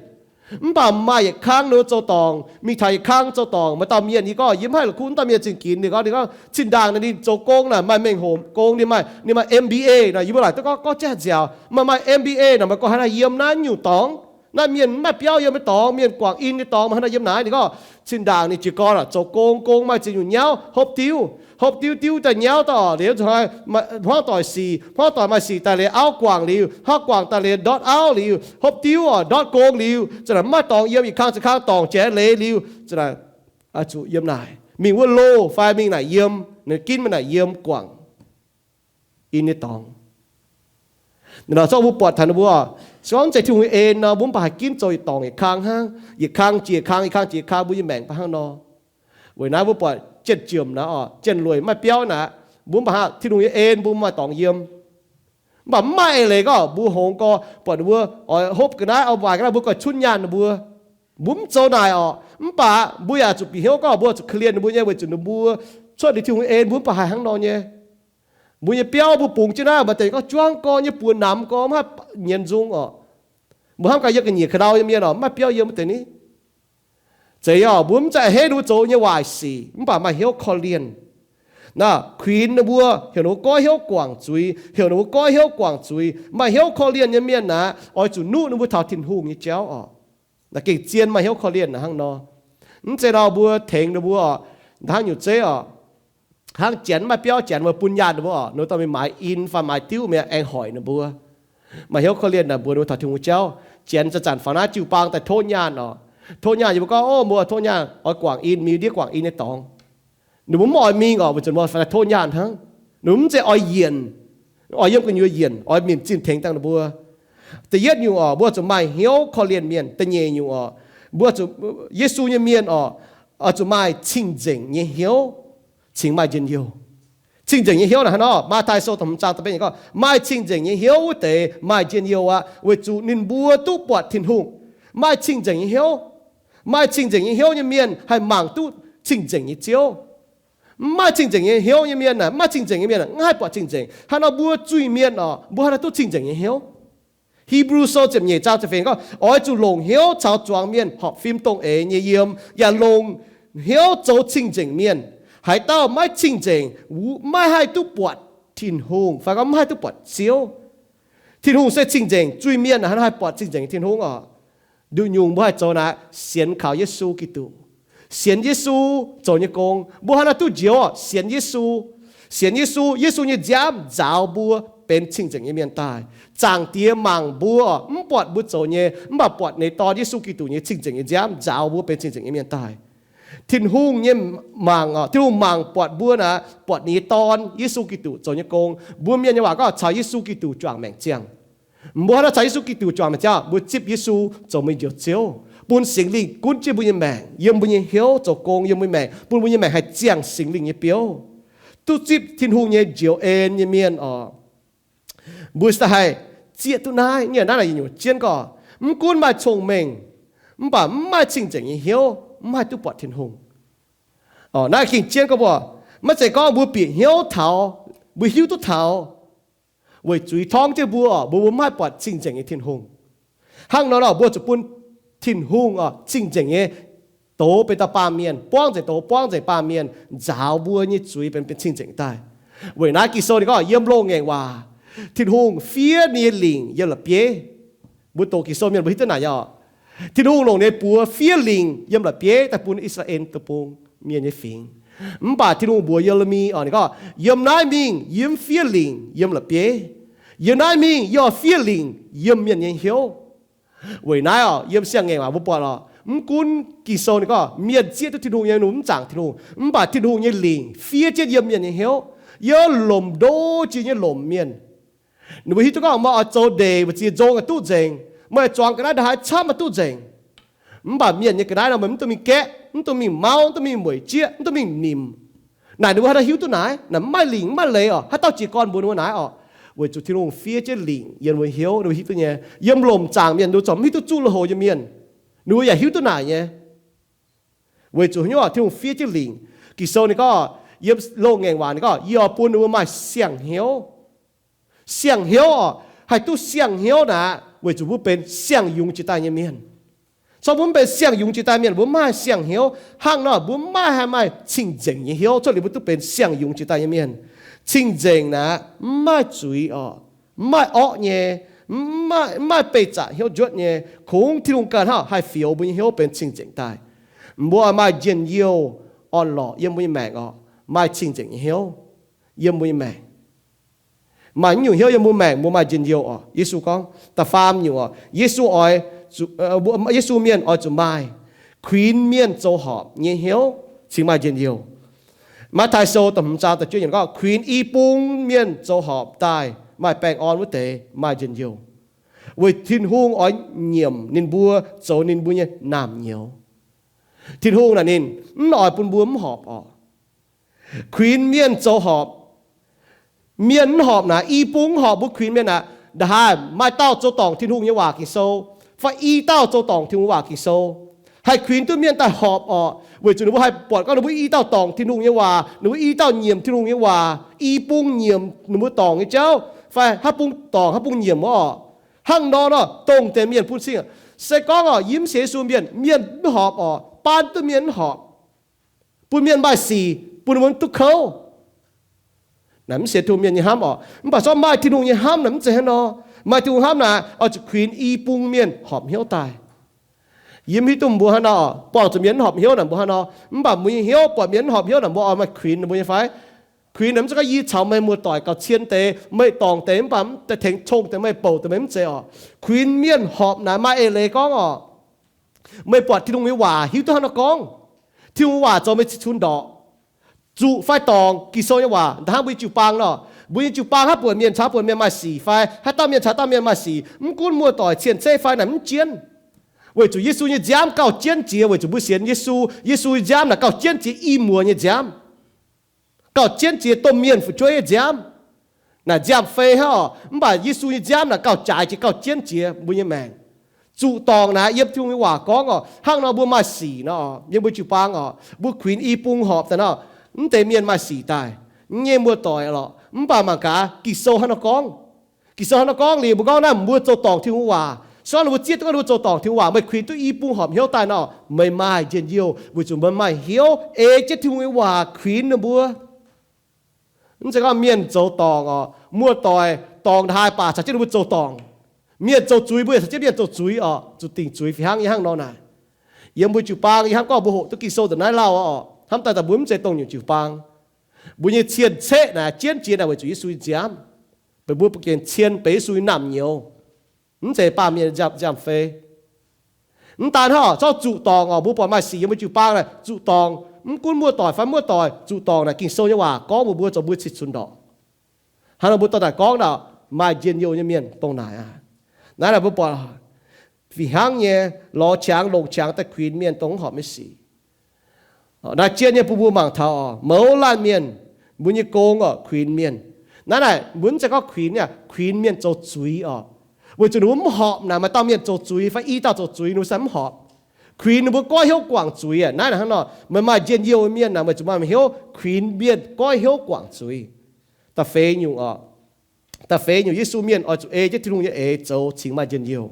Mv baac maaih yietc kangv ninh mbuo zoux dorngc, mingh taux yietc kangv zoux dorngc, maaih dauh mienh yie gorngv yie mv haih la'kuqv wuov dauh mienh zingh ginx, ninh gorngv, ninh gorngv zinh ndaangc naaic ninh zoux gong naaic maaih mengh hoc gong, ninh maaih, ninh maaih M B A naaic, yie mbuo laaic duqv gorngv, gorngv jaav nziaauc, maaih, maaih M B A naaic, meih gorngv haaix dauh yiem naaiv nyungc dorngx? Naaiv mienh mv maaih biauv yiem nyei dorngx, mienh guangc in nyei dorngx, meih haaix dauh yiem naaic? Ninh gorngv zinh ndaangc ninh jiez gorn aac zoux gong, gong maaih ziex nyungc nyauv, hopv diuv, hopv diuv, diuv daaih nyauv daaih oc, liuz zuqc hmuangv doic sic, hmuangv doic maaih sic daaih liuz auv guangc liuz, auv guangc daaih liuz ndortv auv liuz, hopv diuv oc ndortv gong liuz, za'naaic mv maaih dorngx yiem, yietc kang ziex kang dorngc jiex leiz liuz, za'naaic zuqc yiem naaic, mingh wuov loh fai mingh naaic yiem, ninh ginv meih naaic yiem guangc in nyei dorngx. Nor zorqv mbuo buatc taux ninh mbuo, se gorngv zeiz Tin-Hungh nyei en nor, mbuo mv baac haih ginv zoux yietc dorngx yietc kang hnangv, yietc kang jiex kang, yietc kang jiex kang, mbuo nyei maengc baac hnangv nor. Weic naaiv mbuo buatc jienh jiemc naaic oc, jienh lueic maaih biauv naaic, mbuo mv baac hnangv Tin-Hungh nyei en mbuo maaih dorngx yiem. Mv baac mv maaih eix leiz gorngv mbuo hngongx gorx buatc ninh mbuo oix hopv ga'naaiv, oix waaic ga'naaiv, mbuo goiv cunv nyaanh ninh mbuo. Mbuo mv zoux naaic orqc. Mv baac mbuo yaac zuqc bieqc hnyouv gorngv mbuo zuqc korv-lienh ninh mbuo nyei, weic zuqc ninh mbuo cuotv liuz Tin-Hungh nyei en, mbuo mv baac haih hnangv nor nyei. Mbuo nyei biauv mbuo bungx jienv naaiv, maaih deix gorngv juangv gorx nyei, buoz namx gorx, mv haih nyienz nzung orqc. Mbuo hnamv gaax yiem ga'nyiec ka'ndau nyei mienh orqc, mv maaih biauv yiem wuov deix ni. Zeiz orqc, mbuo mv zeiz a'hneiv ninh mbuo zoux nyei waaic sic, mv baac maaih hnyouv korv-lienh. Naaiv kuinx ninh mbuo, heuc ninh mbuo goiv hnyouv guangc zuiz, heuc ninh mbuo goiv hnyouv guangc zuiz. Maaih hnyouv korv-lienh nyei mienh naaic, oix zuqc nuqv ninh mbuo taux Tin-Hungh nyei jauv orqc. Naaiv gengh zien maaih hnyouv korv-lienh naaic hnangv nor. Mv zeiz nor mbuo tengx ninh mbuo orqc, hnangv nyungc zeiv orqc, hnangv janx mv maaih biauv, janx mbuo bun nyaanh ninh mbuo orqc, ninh mbuo dorh mingh maaiz in fai maaiz diuv mingh aengx hoic ninh mbuo. Maaih hnyouv korv-lienh naaic mbuox ninh mbuo taux Tin-Hungh nyei jauv. Janx zanc-zanc fangx naaiv jiu-baang daaih tov nyaanh orqc. Tov nyaanh yie mbuo gorngv, Ov, mbuo tov nyaanh oix guangc in, mingh ndiev guangc in nyei dorngx. Ninh mbuo mv oix mingh orqc, weic zuqc mbuo fangx naaiv tov nyaanh hnangv. Ninh mbuo mv zeiz oix yienc, oix yiem gu'nyuoz yienc, oix nimc zinh tengx dangh ninh mbuo. Da'yietv nyungc orqc, mbuo zuqc maaih hnyouv korv-lienh mienh. Da'nyeic nyungc orqc, mbuo zuqc, Yesu nyei mienh orqc, oix zuqc maaih cing-nzengc nyei hnyouv cingx maaih njien-youh. Cing-nzengc nyei hnyouv naaic hnangv nor, Matv^tai Sou da'hmz zaang da'betv nyei gorngv, maaih cing-nzengc nyei hnyouv wuov deix maaih njien-youh aqv, weic zuqc ninh mbuo duqv buatc Tin-Hungh. Maaih cing-nzengc nyei hnyouv, maaih cing-nzengc nyei hnyouv nyei mienh haih mangc duqv cing-nzengc nyei Ziouv. Mv maaih cing-nzengc nyei hnyouv nyei mienh aah, mv maaih cing-nzengc nyei mienh aah, mv haih buatc cing-nzengc. Hnangv nor mbuo zuiz-mienh orqc, mbuo hnangv naaiv duqv cing-nzengc nyei hnyouv. Hipv^lu Sou ziepc nyeic zaang ziepc feix gorngv, oix zuqc longc hnyouv caux zuangx mienh horpc fim dongh eix nyei yiem, yaac longc hnyouv zoux cing-nzengc mienh. Haaix dauh maiv cing-nzengc, maiv haih duqv buatc Tin-Hungh, fai gorngv maiv haih duqv buatc Ziouv. Tin-Hungh se cing-nzengc, zuiz-mienh hnangv naaiv haih buatc cing-nzengc Tin-Hungh orqc. Nduqc nyungc mbuo haih zoux naaic, sienx kaux Yesu Giduc, sienx Yesu zoux nyei gong. Mbuo hnangv naaiv duqv njoux orqc, sienx Yesu. Sienx Yesu, Yesu nyei nziaamv nzaaux mbuo benx cing-nzengc nyei mienh daaih. Zaangc Diex mangc mbuo orqc, mv buatc mbuo zoux nyei, mv baac buatc ninh Dorn Yesu Giduc nyei cing-nzengc nyei nziaamv nzaaux mbuo benx cing-nzengc nyei mienh daaih. Tin-Hungh nyei mangc orqc, Tin-Hungh mangc buatc mbuo naaic, buatc ninh nyei Dorn Yesu Giduc zoux nyei gong. Mbuo mienh nyei waac gorngv caux Yesu Giduc juangc maengc ziangh. Mbuo hnangv naaiv caux Yesu Giduc juangc maengc ziangh, mbuo zipv Yesu zoux mbuo nyei Njoux Ziouv, bun Singx Lingh gunv jienv mbuo nyei maengc, yiem mbuo nyei hnyouv zoux gong, yiem mbuo nyei maengc, bun mbuo nyei maengc haih ziangh Singx Lingh nyei biouv, duqv zipv Tin-Hungh nyei njoux en nyei mienh orqc. Mbuo se haih zieqv duqv naaiv, naaiv naaic yietc nyungc jienv gorngv, mv gunv maaih cong-mengh, mv baac mv maaih cing-nzengc nyei hnyouv, mv haih duqv buatc Tin-Hungh. Naaiv gengh jienv gorngv mbuo, maiv zeiz gorngv mbuo bieqc hnyouv taux, mbuo hiuv duqv taux, weic zuiz torngv jienv mbuo, mbuo mbuo mv haih buatc cing-nzengc nyei Tin-Hungh. Hnangv nor nor, mbuo zuqc bun Tin-Hungh orqc, cing-nzengc nyei douz benx dauh baamh mienh, buangv nzengc douz, buangv nzengc baamh mienh, nzaaux mbuo nyei zuiz benx, benx cing-nzengc daaih. Weic naaiv Ging-Sou ninh gorngv yiem loz-ngaengc waac, Tin-Hungh fiev ninh nyei lingc yiem la'bieiv. Mbuo doqc Ging-Sou mienh mbuo hiuv duqv naaic nyei orqc. Tin-Hungh longc ninh buoz fiev lingc yiem la'bieiv daaih bun I^saa^laa^en Deic-Bung mienh nyei fingx. Mv baac Tin-Hungh mbuox Ye^le^mi orqc, ninh gorngv, yiem naaiv mingh yie mv fiev lingc yiem la'bieiv. Yiem naaiv mingh yie oix fiev lingc yiem mienh nyei hnyouv. Weic naaiv orqc, yiem siang-ngaengc waac mbuo buatc orqc, mv gunv Ging-Sou ninh gorngv mienh zieqv duqv Tin-Hungh nyei, ninh mbuo mv zaangc Tin-Hungh, mv baac Tin-Hungh nyei lingc fiev jienv yiem mienh nyei hnyouv. Yiem lomc ndo jiex nyei lomc mienh, ninh mbuo hiuv duqv gorngv meih oix zoux ndeic mbu'ziex nzong yaac duqv nzengc, meih zuangx ga'naaiv ndaaih haaix camv yaac duqv nzengc. Mv baac mienh nyei ga'naaiv nor meih mv dungx mingh gaeqv, mv dungx mingh mauv, mv dungx mingh mueic jieqv, mv dungx mingh nimc. Naaic ninh mbuo haaix dauh hiuv duqv naaic? Naaic mv maaih lingc, mv maaih leiz orqc. Haaix dauh jiez gorn mbuox ninh mbuo naaic orqc? Weic zuqc Tin-Hungh fiev jienv lingc yiem ninh mbuo hnyouv, ninh mbuo hiuv duqv nyei. Yiem lomc zaangc mienh, ninh mbuo corc mv hiuv duqv zuqv lui-houx nyei mienh, ninh mbuo yaac hiuv duqv naaic nyei. Weic zuqc haaix nyungc orqc? Tin-Hungh fiev jienv lingc. Ging-Sou ninh gorngv, yiem loz-ngaengc waac ninh gorngv, yie oix bun ninh mbuo maaih siang-hnyouv. Siang-hnyouv orqc, haih duqv siang-hnyouv naaic, weic zuqc mbuo benx siang-yungz jiex daaih nyei mienh. Corc mbuo mv benx siang-yungz jiex daaih mienh, mbuo mv maaih siang-hnyouv. Hnangv nor mbuo mv maaih haih maaih cing-nzengc nyei hnyouv, cuotv liuz mbuo duqv benx siang-yungz jiex daaih nyei mienh. Cing-nzengc naaic mv maaih zuiz orqc, mv maaih orqv nyei, mv maaih, mv maaih beih zaqc hnyouv njuotv nyei. Kungx Tin-Hungh ganh hnangv haih fioux mbuo nyei hnyouv benx cing-nzengc daaih. Mbuo maaih njien-youh orn-lorqc yiem mbuo nyei maengc orqc, maaih cing-nzengc nyei hnyouv yiem mbuo nyei maengc. Maaih naaiv nyungc hnyouv yiem mbuo maengc, mbuo maaih njien-youh orqc. Yesu gorngv da'faam nyungc orqc, Yesu oix, Yesu mienh oix zuqc maaih kuinx mienh zoux horpc nyei hnyouv cingx maaih njien-youh. Matv^taai Sou da'hmz zaang da'juov yiemc gorngv, kuinx i bung mienh zoux horpc daaih maaih baengh orn wuov deix maaih njien-youh, weic Tin-Hungh oix nyiemc ninh mbuo zoux ninh mbuo nyei naamh nyouz. Tin-Hungh naaic ninh mv oix bun mbuo mv horpc orqc. Kuinx mienh zoux horpc. Mienh mv horpc naaic, i bung mv horpc, mbuo kuinx mienh aqv, nda'haaix maaih dauh zoux dorngc Tin-Hungh nyei waac Ging-Sou, fai i dauh zoux dorngc Tin-Hungh waac Ging-Sou. Haih kuinx duqv mienh daaih horpc orqc, weic zuqc ninh mbuo haih buatc gorngv ninh mbuo i dauh dorngc Tin-Hungh nyei waac, ninh mbuo i dauh nyiemc Tin-Hungh nyei waac, i bung nyiemc ninh mbuo dorngc nyei jauv, fai haaix bung dorngc haaix bung nyiemc orqc. Hnangv nor nor, dongh deix mienh bun cing. Se gorngv orqc, yie mv sienx Yesu mienh, mienh mv horpc orqc, baan duqv mienh mv horpc, bun mienh maaih sic, bun ninh mbuo mv duqv kouv. Naaic mv sienx Tin-Hungh mienh nyei hnamv orqc. Mv baac zorqv maaih Tin-Hungh nyei hnamv naaic mv zeiz hnangv nor. Maaih Tin-Hungh hnamv naaic oix zuqc kuinx i bung mienh horpc hnyouv daaih. Yie mv hiuv duqv mbuo hnangv nor, buangh zuqc mienh mv horpc hnyouv naaic mbuo hnangv nor. Mv baac mbuo nyei hnyouv buatc mienh mv horpc hnyouv naaic mbuo oix maaih kuinx ninh mbuo nyei fai? Kuinx naaic mv zeiz gorngv yie caux meih muoz-doic gauh cien deix, meih dorngc deix mv baac mv deix tengx cong deix, meih bouc deix, meih mv zeiz orqc. Kuinx mienh horpc naaic maaih eix leiz gorngv orqc. Meih buatc Tin-Hungh nyei waac hiuv duqv hnangv nor gorngv, Tin-Hungh waac zoux meih cih cunx ndorqc. Zuqc fai dorngc Ging-Sou nyei waac, nda'hnangv mbuo nyei jiu-baang nor. Mbuo nyei jiu-baang haih buatc mienh caux buatc mienh maaih sic fai haih dauh mienh caux dauh mienh maaih sic, mv gunv muoz-doic cien-ceqv fai naaic mv jienv, weic zuqc Yesu nyei nziaamv gauh jienv jiex, weic zuqc mbuo sienx Yesu. Yesu nyei nziaamv naaic gauh jienv jiex i muoz nyei nziaamv, gauh jienv jiex domh mienh fu'jueiv nyei nziaamv. Naaic nziaamv-fei hnangv orqc, mv baac Yesu nyei nziaamv naaic gauh jaaix jiex, gauh jienv jiex mbuo nyei maengc. Zuqc dorngc naaic yiem Tin-Hungh nyei waac gorngv orqc, hnangv nor mbuo maaih sic nor, yiem mbuo jiu-baang orqc, mbuo kuinx i bung horpc daaih nor, mv deix mienh maaih sic daaih, mv nyei muoz-doic lorqc. Mv baac mangc gaax Ging-Sou hnangv nor gorngv. Ging-Sou hnangv nor gorngv liuz, mbuo gorngv naaiv mbuo zoux dorngc Tin-Hungh waac. Se gorngv ninh mbuo zieqv duqv ninh mbuo zoux dorngc Tin-Hungh waac, meih kuinx duqv i bung horpc hnyouv daaih nor, meih maaih njien-youh, weic zuqc meih maaih hnyouv ei jienv Tin-Hungh nyei waac kuinx ninh mbuo. Mv zeiz gorngv mienh zoux dorngc orqc, muoz-doic dorngc nda'haaix baac caux jienv ninh mbuo zoux dorngc. Mienh zoux zuiz, mbuo yaac caux jienv mienh zoux zuiz orqc, zuqc dingc zuiz fih hnangv nyei hnangv nor naaic. Yiem mbuo jiu-baang yie hnamv gorngv mbuo hoqc duqv Ging-Sou da'naaiv lauh orqc, hnamv daaih daaih mbuo mv zeiz dongh nyungc jiu-baang. Mbuo nyei cien-ceqv naaic jienv jiex naaic weic zuqc Yesu nyei nziaamv. Beic mbuo gengh cien benx Yesu nyei naamh nyouz, mv zeiz baamh mienh nziaamv-fei. Mv daan hnangv, zorqv zuqc dorngc orqc, mbuo buatc maaih sic yiem mbuo jiu-baang naaic zuqc dorngc, mv gunv muoz-doic fai muoz-doic, zuqc dorngc naaic Ging-Sou nyei waac gorngv mbuo, mbuo zoux mbuo cih cunx ndorqc. Hnangv nor mbuo dorh daaih gorngv naaic maaih njien-youh nyei mienh dongh naaic aqv. Naaiv naaic mbuo buatc fih hnangv nyei lorz qangx longc qangx daaih kuinx mienh dongh mv horpc nyei sic. Naaiv jienv nyei bun mbuo mangc taux orqc, mouz laanh mienh, mbuo nyei gong orqc, kuinx mienh. Naaiv naaic mbuo mv zeiz gorngv kuinx, kuinx mienh zoux zuiz orqc. Weic zuqc ninh mbuo mv horpc naaic, maaih dauh mienh zoux zuiz fai i dauh zoux zuiz, ninh mbuo se mv horpc. Kuinx ninh mbuo goiv hnyouv guangc zuiz aqv. Naaiv naaic hnangv nor, meih maaih njien-youh mienh naaic, meih zuqc maaih hnyouv kuinx mienh goiv hnyouv guangc zuiz. Da'feix nyungc orqc, da'feix nyungc Yesu mienh oix zuqc ei jienv Tin-Hungh nyei eix zoux cingx maaih njien-youh.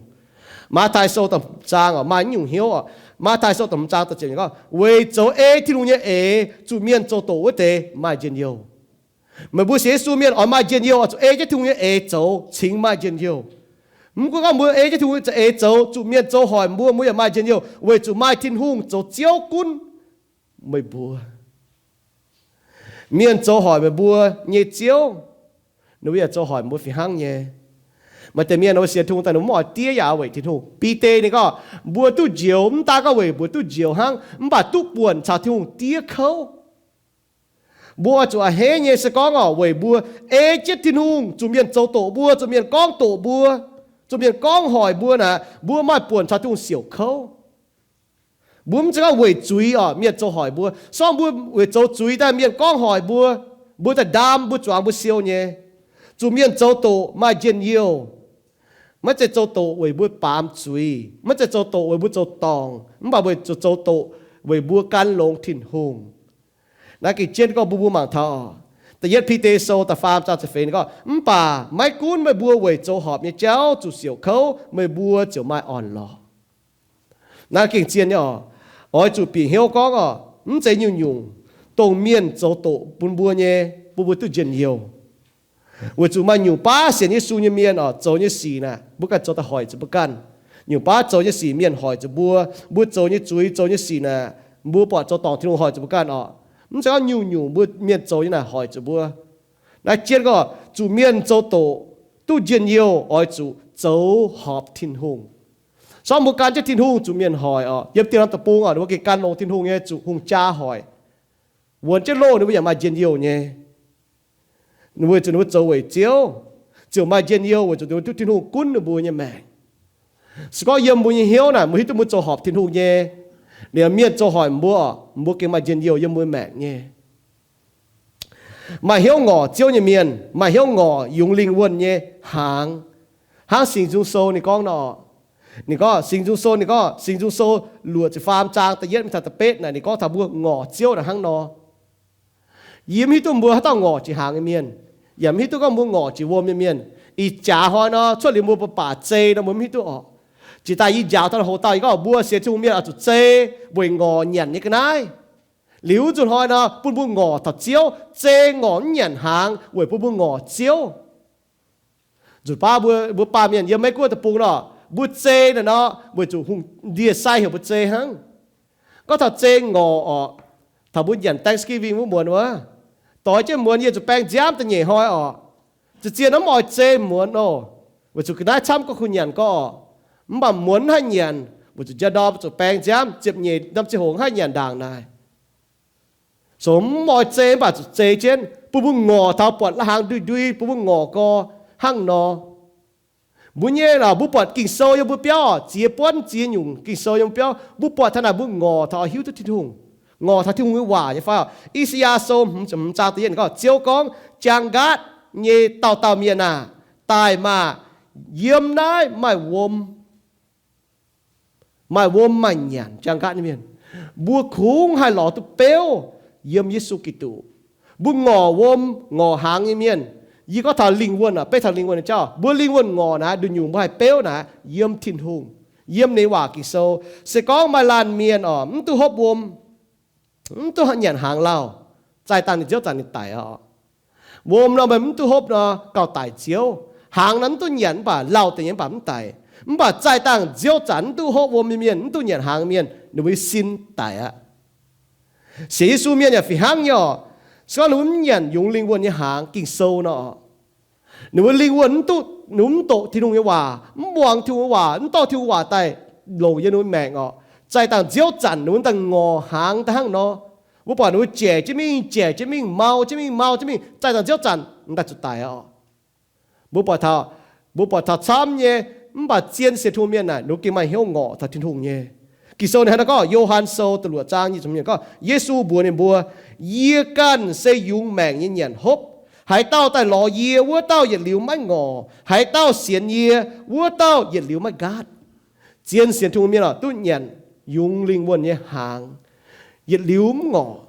Matv^taai Sou da'hmz zaang orqc, maaih nyungc hnyouv orqc. Matv^taai Sou da'hmz zaang da'ziepc gorngv, weic zoux ei Tin-Hungh nyei eix zuqc mienh zoux doqc wuov deix maaih njien-youh. Meih mbuo sienx Yesu mienh oix maaih njien-youh oix zuqc ei jienv Tin-Hungh nyei eix zoux cingx maaih njien-youh. Mv gunv gorngv mbuo ei jienv Tin-Hungh nyei eix zoux zuqc mienh zoux hoic mbuo, mbuo yaac maaih njien-youh, weic zuqc maaih Tin-Hungh zoux Ziouv gunv meih mbuo. Mienh zoux hoic meih mbuo nyei ziouv, ninh mbuo yaac zoux hoic mbuo fih hnangv nyei. Maaih deix mienh mbuo sienx Tin-Hungh daaih ninh mbuo mv oix diev yaac weic Tin-Hungh. Bide ninh gorngv, mbuo duqv njoux mv daaih gorngv weic mbuo duqv njoux hnangv, mv baac duqv buonc caux Tin-Hungh diev kouv. Mbuo oix zuqc a'hneiv nyei se gorngv orqc, weic mbuo ei jienv Tin-Hungh zuqc mienh zoux doqc mbuo, zuqc mienh gorngv doqc mbuo, zuqc mienh gorngv hoic mbuo naaic, mbuo maaih buonc caux Tin-Hungh siouc kouv. Mbuo mv zeiz gorngv weic zuiz orqc mienh zoux hoic mbuo. Se gorngv mbuo weic zoux zuiz daaih mienh gorngv hoic mbuo, mbuo daaih ndaam, mbuo zuangx mbuo siou nyei. Zuqc mienh zoux doqc maaih njien-youh. Maiv zeiz zoux doqc weic mbuo baamz zuiz, maiv zeiz zoux doqc weic mbuo zoux dorngc, mv baac weic zoux doqc weic mbuo gan longx Tin-Hungh. Naaiv gengh jienv gorngv mbuo mbuo mangc taux orqc, da'yietv Bide Sou da'faam zaang ziepc feix gorngv, mv baac maiv gunv meih mbuo weic zoux horpc nyei jauv zuqc siouc kouv, meih mbuo ziouc maaih orn-lorqc. Naaiv gengh zien nyei orqc. Oix zuqc bieqc hnyouv gorngv orqc, mv zeiz nyungc-nyungc dongh mienh zoux doqc bun mbuo nyei, bun mbuo duqv njien-youh. Weic zuqc maaih nyungc baav sienx Yesu nyei mienh orqc, zoux nyei sic naaic mbuo ganh zoux daaih hoic zuqc mbuo ganh. Nyungc baav zoux nyei sic mienh hoic zuqc mbuo, mbuo zoux nyei zuiz, zoux nyei sic naaic, mbuo buatc zoux dorngc Tin-Hungh hoic zuqc mbuo ganh orqc. Mv zeiz gorngv nyungc-nyungc mbuo mienh zoux nyei naaic hoic zuqc mbuo. Naaiv jienv gorngv zuqc mienh zoux doqc duqv njien-youh oix zuqc zoux horpc Tin-Hungh. Sorng mbuo gan jienv Tin-Hungh zuqc mienh hoic oc. Yiem dieh norm deic-bung oc, ninh mbuo gengh gan longx Tin-Hungh nyei, zuqc hungh jaa hoic. Wuonx jienv loh ninh mbuo yaac maaih njien-youh nyei. Ninh mbuo zuqc ninh mbuo zoux weic Ziouv, ziouc maaih njien-youh weic zuqc ninh mbuo duqv Tin-Hungh gunv ninh mbuo nyei maengc. Se gorngv yiem mbuo nyei hnyouv naaic, mbuo hiuv duqv mbuo zoux horpc Tin-Hungh nyei, liemh mienh zoux hoic mbuo, mbuo gengh maaih njien-youh yiem mbuo maengc nyei. Maaih hnyouv ngorc Ziouv nyei mienh maaih hnyouv ngorc yungz lingh wuonh nyei hnaangx. Hnangv Singx Nzung Sou ninh gorngv nor, ninh gorngv Singx Nzung Sou, ninh gorngv Singx Nzung Sou luoqc ziepc faam zaang da'yietv mingh taux da'betv naaic, ninh gorngv taux mbuo ngorc Ziouv naaic hnangv nor. Yie mv hiuv duqv mbuo haaix dauh ngorc jiex hnaangx nyei mienh, yaac mv hiuv duqv gorngv mbuo ngorc jiex wuom nyei mienh. Ih jaax hnoi nor, cuotv liuz mbuo mbuo baac zei nor, mbuo mv hiuv duqv orqc. Jiex daaih yie njaaux taux hoc dauh, yie gorngv mbuo sienx Tin-Hungh mienh oix zuqc zei weic ngorc nyanc nyei ga'naaiv. Liuz nzunc hnoi nor, bun mbuo ngorc taux Ziouv, zei ngorc mv nyanc hnaangx weic bun mbuo ngorc Ziouv. Nzunc baav mbuo, mbuo baamh mienh yiem Meiv Guoqv deic-bung nor, mbuo zei naaic nor, weic zuqc hungh ndie-sai heuc mbuo zei hnangv. Gorngv taux zei ngorc orqc, taux mbuo nyanc Thanksgiving wuov muonz wuov, doix jienv muonz yie zuqc baeng nziaamv da'nyeic hnoi orqc. Zien-zien mv oix zei muonz oc, weic zuqc ga'naaiv camv gorngv kuh nyanc gorx orqc. Mv baac muonz mv haih nyanc, weic zuqc njang ndorm zuqc baeng nziaamv, ziepc nyeic norm ziangh hoc mv haih nyanc ndaangc naaic. So mv oix zei mv baac zuqc zei jienv, bun mbuo ngorc taux buatc la'hnaangx ndui-ndui, bun mbuo ngorc gorx hnangv nor. Mbuo nyei lorqc, mbuo buatc Ging-Sou yiem mbuo biauv orqc, ziex buonv ziex nyungc Ging-Sou yiem mbuo biauv, mbuo buatc taux naaic mbuo ngorc taux oix hiuv duqv Tin-Hungh, ngorc taux Tin-Hungh nyei waac nyei fai orqc. I^saa^yaa Sou hmz zaang da'yietv ninh gorngv, Ziouv gorngv, Jaang nqaatv nyei dauh dauh mienh aah! Daaih maah! Yiem naaiv maaih wuom, maaih wuom maaih nyanc. Jaang nqaatv nyei mienh, mbuo kungx haih lorz duqv beuv yiem Yesu Giduc. Mbuo ngorc wuom ngorc hnaangx nyei mienh, yie gorngv taux lingh wuonh aac, beiv taux lingh wuonh nyei jauv, mbuo lingh wuonh ngorc naaic, nduqc nyungc mbuo haih beuv naaic yiem Tin-Hungh, yiem ninh waac Ging-Sou. Se gorngv maaih laanh mienh orqc, mv duqv hopv wuom, mv duqv nyanc hnaangx lauh, zaih dangh ninh nziouv zanc ninh daic orqc. Wuom nor meih mv duqv hopv nor gauh daic nziouv. Hnaangx nor mv duqv nyanc mv baac lauh deix nyei mv baac mv daic. Mv baac zaih dangh nziouv zanc mv duqv hopv wuom nyei mienh, mv duqv nyanc hnaangx mienh, ninh mbuo nyei sin daic aqv. Sienx Yesu mienh yaac fih hnangv nyei orqc. Se gorngv ninh mbuo mv nyanc yungz lingh wuonh nyei hnaangx, Ging-Sou nor, ninh mbuo lingh wuonh mv duqv, ninh mbuo mv doqc Tin-Hungh nyei waac, mv muangx Tin-Hungh nyei waac, mv dorh Tin-Hungh waac daaih longc yiem ninh mbuo maengc orqc. Zaih dangh nziouv zanc ninh mbuo daaih ngorc hnaangx daaih hnangv nor. Mbuo buatc ninh mbuo jaic jienv mingh, jaic jienv mingh, mau jienv mingh, mau jienv mingh, zaih dangh nziouv zanc daaih zuqc daic orqc. Mbuo buatc taux, mbuo buatc taux camv nyei, mv baac zien sienx Tin-Hungh mienh naaic, ninh mbuo gengh maaih hnyouv ngorc taux Tin-Hungh nyei. Ging-Sou ninh hnangv naaiv gorngv, Yo^han Sou da'luoqc zaang nyic ziepc hmz gorngv, Yesu mbuox ninh mbuo, Yie ganh se yungz maengc nyei nyanc hopv. Haaix dauh daaih lorz yie, wuov dauh yietc liuz maiv ngorc. Haaix dauh sienx yie, wuov dauh yietc liuz maiv nqaatv. Zien sienx Tin-Hungh mienh oc, duqv nyanc yungz lingh wuonh nyei hnaangx, yietc liuz mv ngorc.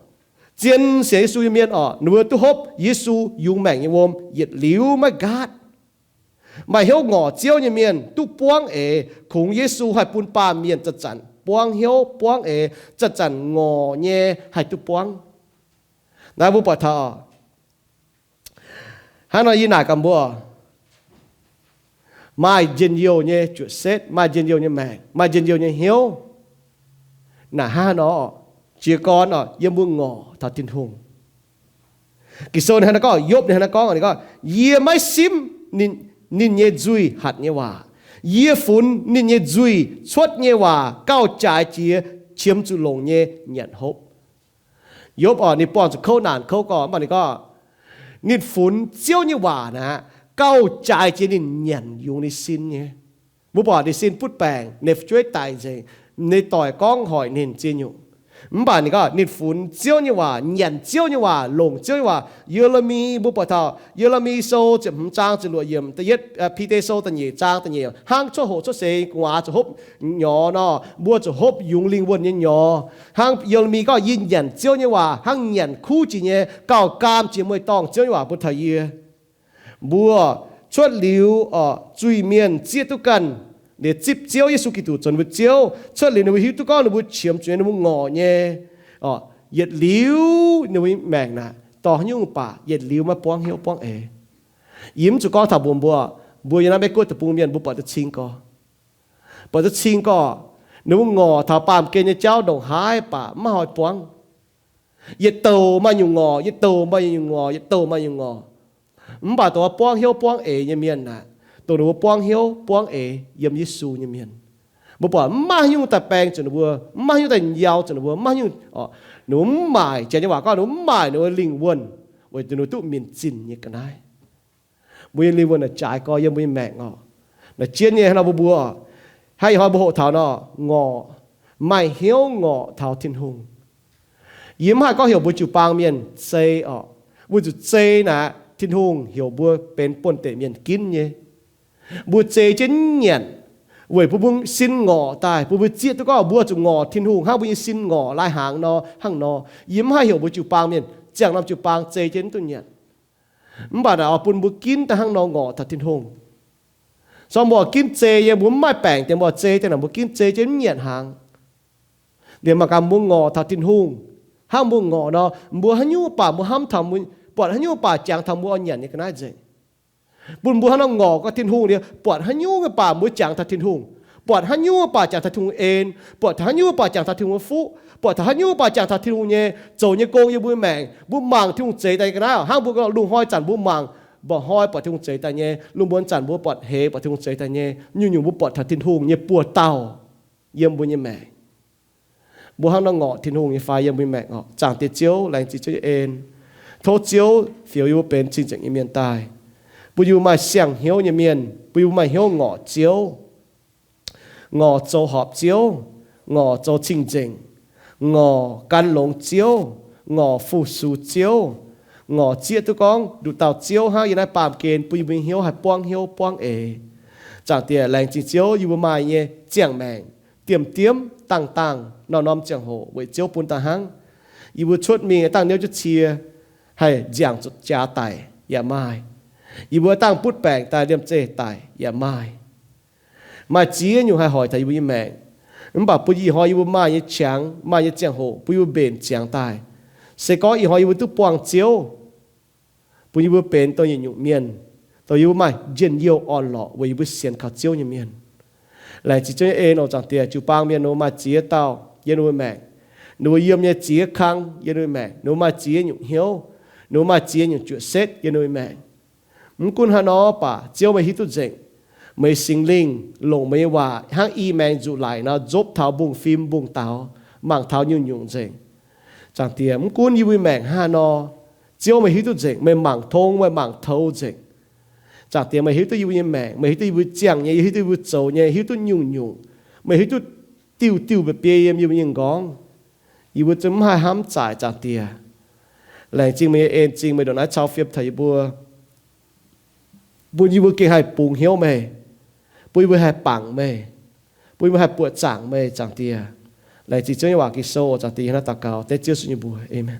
Zien sienx Yesu nyei mienh oc, ninh mbuo duqv hopv Yesu yungz maengc nyei wuom, yietc liuz maiv nqaatv. Maaih hnyouv ngorc Ziouv nyei mienh duqv buangv eix, kungx Yesu haih bun baamh mienh zanc-zanc buangv hnyouv buangv eix, zanc-zanc ngorc nyei haih duqv buangv. Naaiv mbuo buatc taux, hnangv nor yie naaic gaax mbuo, maaih njien-youh nyei juoqc setv, maaih njien-youh nyei maengc, maaih njien-youh nyei hnyouv. Naaic hnangv nor, jiez gorn oc, yiem mbuo ngorc taux Tin-Hungh. Ging-Sou ninh hnangv naaiv gorngv, Yopv ninh hnangv naaiv gorngv, ninh gorngv, Yie maiv simv ninh, ninh nyei nzuih hatc nyei waac. Yie funx ninh nyei nzuih cuotv nyei waac gauh jaaix jiex qiemx zuqc longc nyei nyanc hopv. Yopv oc, ninh buangh zuqc kouv naanc kouv gorx, mv baac ninh gorngv, ninh funx Ziouv nyei waac naaic, gauh jaaix jiex ninh nyanc yungz ninh sin nyei. Mbuo buatc ninh sin butv baengc, ninh fu'jueiv daic nzengc, ninh doic gorngv hoic ninh ziex nyungc. Mv baac ninh gorngv ninh funx Ziouv nyei waac, nyanc Ziouv nyei waac, longc Ziouv nyei waac. Ye^le^mi, mbuo buatc taux Ye^le^mi Sou ziepc hmz zaang ziepc luoqc yiemc, da'yietv, Bide Sou da'nyeic zaang da'nyeic, hnangv cuotv hoqc cuotv seix gu'nguaaz zuqc hopv nyorx nor, mbuo zuqc hopv yungz lingh wuonh nyei nyorx. Hnangv Ye^le^mi gorngv, Yie nyanc Ziouv nyei waac hnangv nyanc kuv jiex nyei, gauh gaam jiex mueiz-dorngh Ziouv nyei waac bun taux yie. Mbuo cuotv liuz oc, zuiz-mienh zieqv duqv ganh, liuz zipv Ziouv Yesu Giduc zoux ninh mbuo Ziouv. Cuotv liuz ninh mbuo hiuv duqv gorngv ninh mbuo qiemx zuqc ninh mbuo ngorc nyei, yietc liuz ninh mbuo maengc naaic dorh haaix nyungc baac yietc liuz maiv buangv hnyouv buangv eix. Yie mv zuqc gorngv taux mbuox mbuo, mbuo yiem naaiv Meiv Guoqv deic-bung mienh mbuo buatc duqv cing gorx, buatc duqv cing gorx, ninh mbuo ngorc taux baamh gen nyei jauv ndongc haaix baac maiv haih buangv. Yietc douc maaih nyungc ngorc, yietc douc maaih nyungc ngorc, yietc douc maaih nyungc ngorc. Mv baac dongh buangv hnyouv buangv eix nyei mienh aeqv, dongh ninh mbuo buangv hnyouv buangv eix yiem Yesu nyei mienh. Mbuo buatc mv maaih haaix nyungc daaih baeng zuqc ninh mbuo, mv maaih haaix nyungc daaih njaaux zuqc ninh mbuo, mv maaih haaix nyungc, ninh mbuo mv maaic, janx nyei waac gorngv ninh mbuo mv maaic ninh mbuo lingh wuonh, weic zuqc ninh mbuo duqv minc zinh nyei ga'naaiv. Mbuo nyei lingh wuonh naaic jaaix gorx yiem mbuo nyei maengc orqc. Naaic jienv nyei hnangv nor mbuo mbuo, hnangv ih hnoi mbuo hoqc taux nor, ngorc, maaih hnyouv ngorc taux Tin-Hungh. Yie mv haih gorngv heuc mbuo jiu-baang mienh zei orqc. Weic zuqc zei naaic Tin-Hungh heuc mbuo benx buonv-deic mienh ginv nyei. Mbuo zei jienv nyanc, weic bun mbuo sin ngorc daaih, bun mbuo zieqv duqv gorngv mbuo zuqc ngorc Tin-Hungh hnangv mbuo nyei sin ngorc lai-hnaangx nor hnangv nor. Yie mv haih heuc mbuo jiu-baang mienh ziangh norm jiu-baang zei jienv mv duqv nyanc. Mv baac naaic oix bun mbuo ginv daaih hnangv nor ngorc taux Tin-Hungh. Sorng mbuo ginv zei yiem mbuo mv maaih baengc dien mbuo zei dien naaic mbuo ginv zei jienv mv nyanc hnaangx. Liemh mangc gaax mbuo ngorc taux Tin-Hungh, hnangv mbuo ngorc nor, mbuo haaix nyungc baac mbuo hnamv taux, buatc haaix nyungc baac jangx taux mbuo oix nyanc nyei ga'naaiv nzengc. Bun mbuo hnangv nor ngorc gaax Tin-Hungh liuz, buatc haaix nyungc baac mbuo jangx taux Tin-Hungh. Buatc haaix nyungc baac jangx taux Tin-Hungh en, buatc taux haaix nyungc baac jangx taux Tin-Hungh fuqv, buatc taux haaix nyungc baac jangx taux Tin-Hungh nyei zoux nyei gong yiem mbuo maengc. Mbuo mangc Tin-Hungh zeix daaih nyei ga'naaiv hnangv mbuo lungh hnoi zanc mbuo mangc, mba'hnoi buatc Tin-Hungh zeix daaih nyei, lungh muonz zanc mbuo buatc heix buatc Tin-Hungh zeix daaih nyei, nyungc-nyungc mbuo buatc taux Tin-Hungh nyei buoz-dauh yiem mbuo nyei maengc. Mbuo hnangv nor ngorc Tin-Hungh nyei fai yiem mbuo maengc orqc? Zaangc Diex Ziouv, laengz zingh Ziouv nyei en. Tov Ziouv fioux yie mbuo benx cing-nzengc nyei mienh daaih, bun yie mbuo maaih siang-hnyouv nyei mienh, bun yie mbuo maaih hnyouv ngorc Ziouv, ngorc zoux horpc Ziouv, ngorc zoux cing-nzengc, ngorc gan longx Ziouv, ngorc fu-sux Ziouv, ngorc zieqv duqv gorngv nduqc dauh Ziouv hnangv yiem naaiv baamh gen bun yie mbuo hnyouv haih buangv hnyouv buangv eix. Zaangc Diex, laengz zingh Ziouv yie mbuo maaih nyei ziangh maengc diemv-diemv dangh-dangh norm-norm ziangh hoc weic Ziouv bun daaih hnangv. Yie mbuo cuotv mingh dangh niouv jienv cie haih nziangc zuqc jaax daic yaac maaih. Yie mbuo dangh butv baengc daaih liemh zeih daic yaac maaih. Maaih ziex nyungc haih hoic taux yie mbuo nyei maengc. Mv baac bun ih hnoi yie mbuo maaih nyei qangx, maaih nyei ziangh hoc bun yie mbuo mbenc ziangx daaih. Se gorngv ih hnoi yie mbuo duqv buangh Ziouv, bun yie mbuo benx dongh yietc nyungc mienh, dongh yie mbuo maaih njien-youh orn-lorqc weic yie mbuo sienx kaux Ziouv nyei mienh. Laengz zingh Ziouv nyei en oc. Zaangc Diex, jiu-baang mienh ninh mbuo maaih ziex dauh yiem ninh mbuo maengc. Ninh mbuo yiem nyei ziex kang yiem ninh mbuo maengc. Ninh mbuo maaih ziex nyungc hnyouv. Ninh mbuo maaih ziex nyungc juoqc setv yiem ninh mbuo maengc. Mv gunv haaix nor baac Ziouv meih hiuv duqv nzengc. Meih Singx Lingh longc meih nyei waac hnangv i maengx nzuqc laic nor nzopv taux mbungv-fim mbungv-daux, mangc taux nyungc-nyungc nzengc. Zaangc Diex, mv gunv yie mbuo maengc hnangv haaix nor, Ziouv meih hiuv duqv nzengc. Meih mangc tong, meih mangc toux nzengc. Zaangc Diex, meih hiuv duqv yie mbuo nyei maengc, meih hiuv duqv yie mbuo ziangh nyei, hiuv duqv yie mbuo zoux nyei, hiuv duqv nyungc-nyungc. Meih hiuv duqv diuh diuh mba'biei yiem yie mbuo nyei m'nqorngv. Yie mbuo zungv mv haih hnamv zaaic, Zaangc Diex. Laengz zingh meih nyei en-zingh, meih ndongc naaiv cau fiem taux yie mbuo, bun yie mbuo gengh haih bungx hnyouv meih, bun yie mbuo haih bangc meih, bun yie mbuo haih buoqc zaangc meih, Zaangc Diex. Laengz zingh Ziouv nyei waac Ging-Sou, Zaangc Diex, yie hnangv naaiv daux gaux dengv Ziouv Yesu nyei mbuox. Aamen.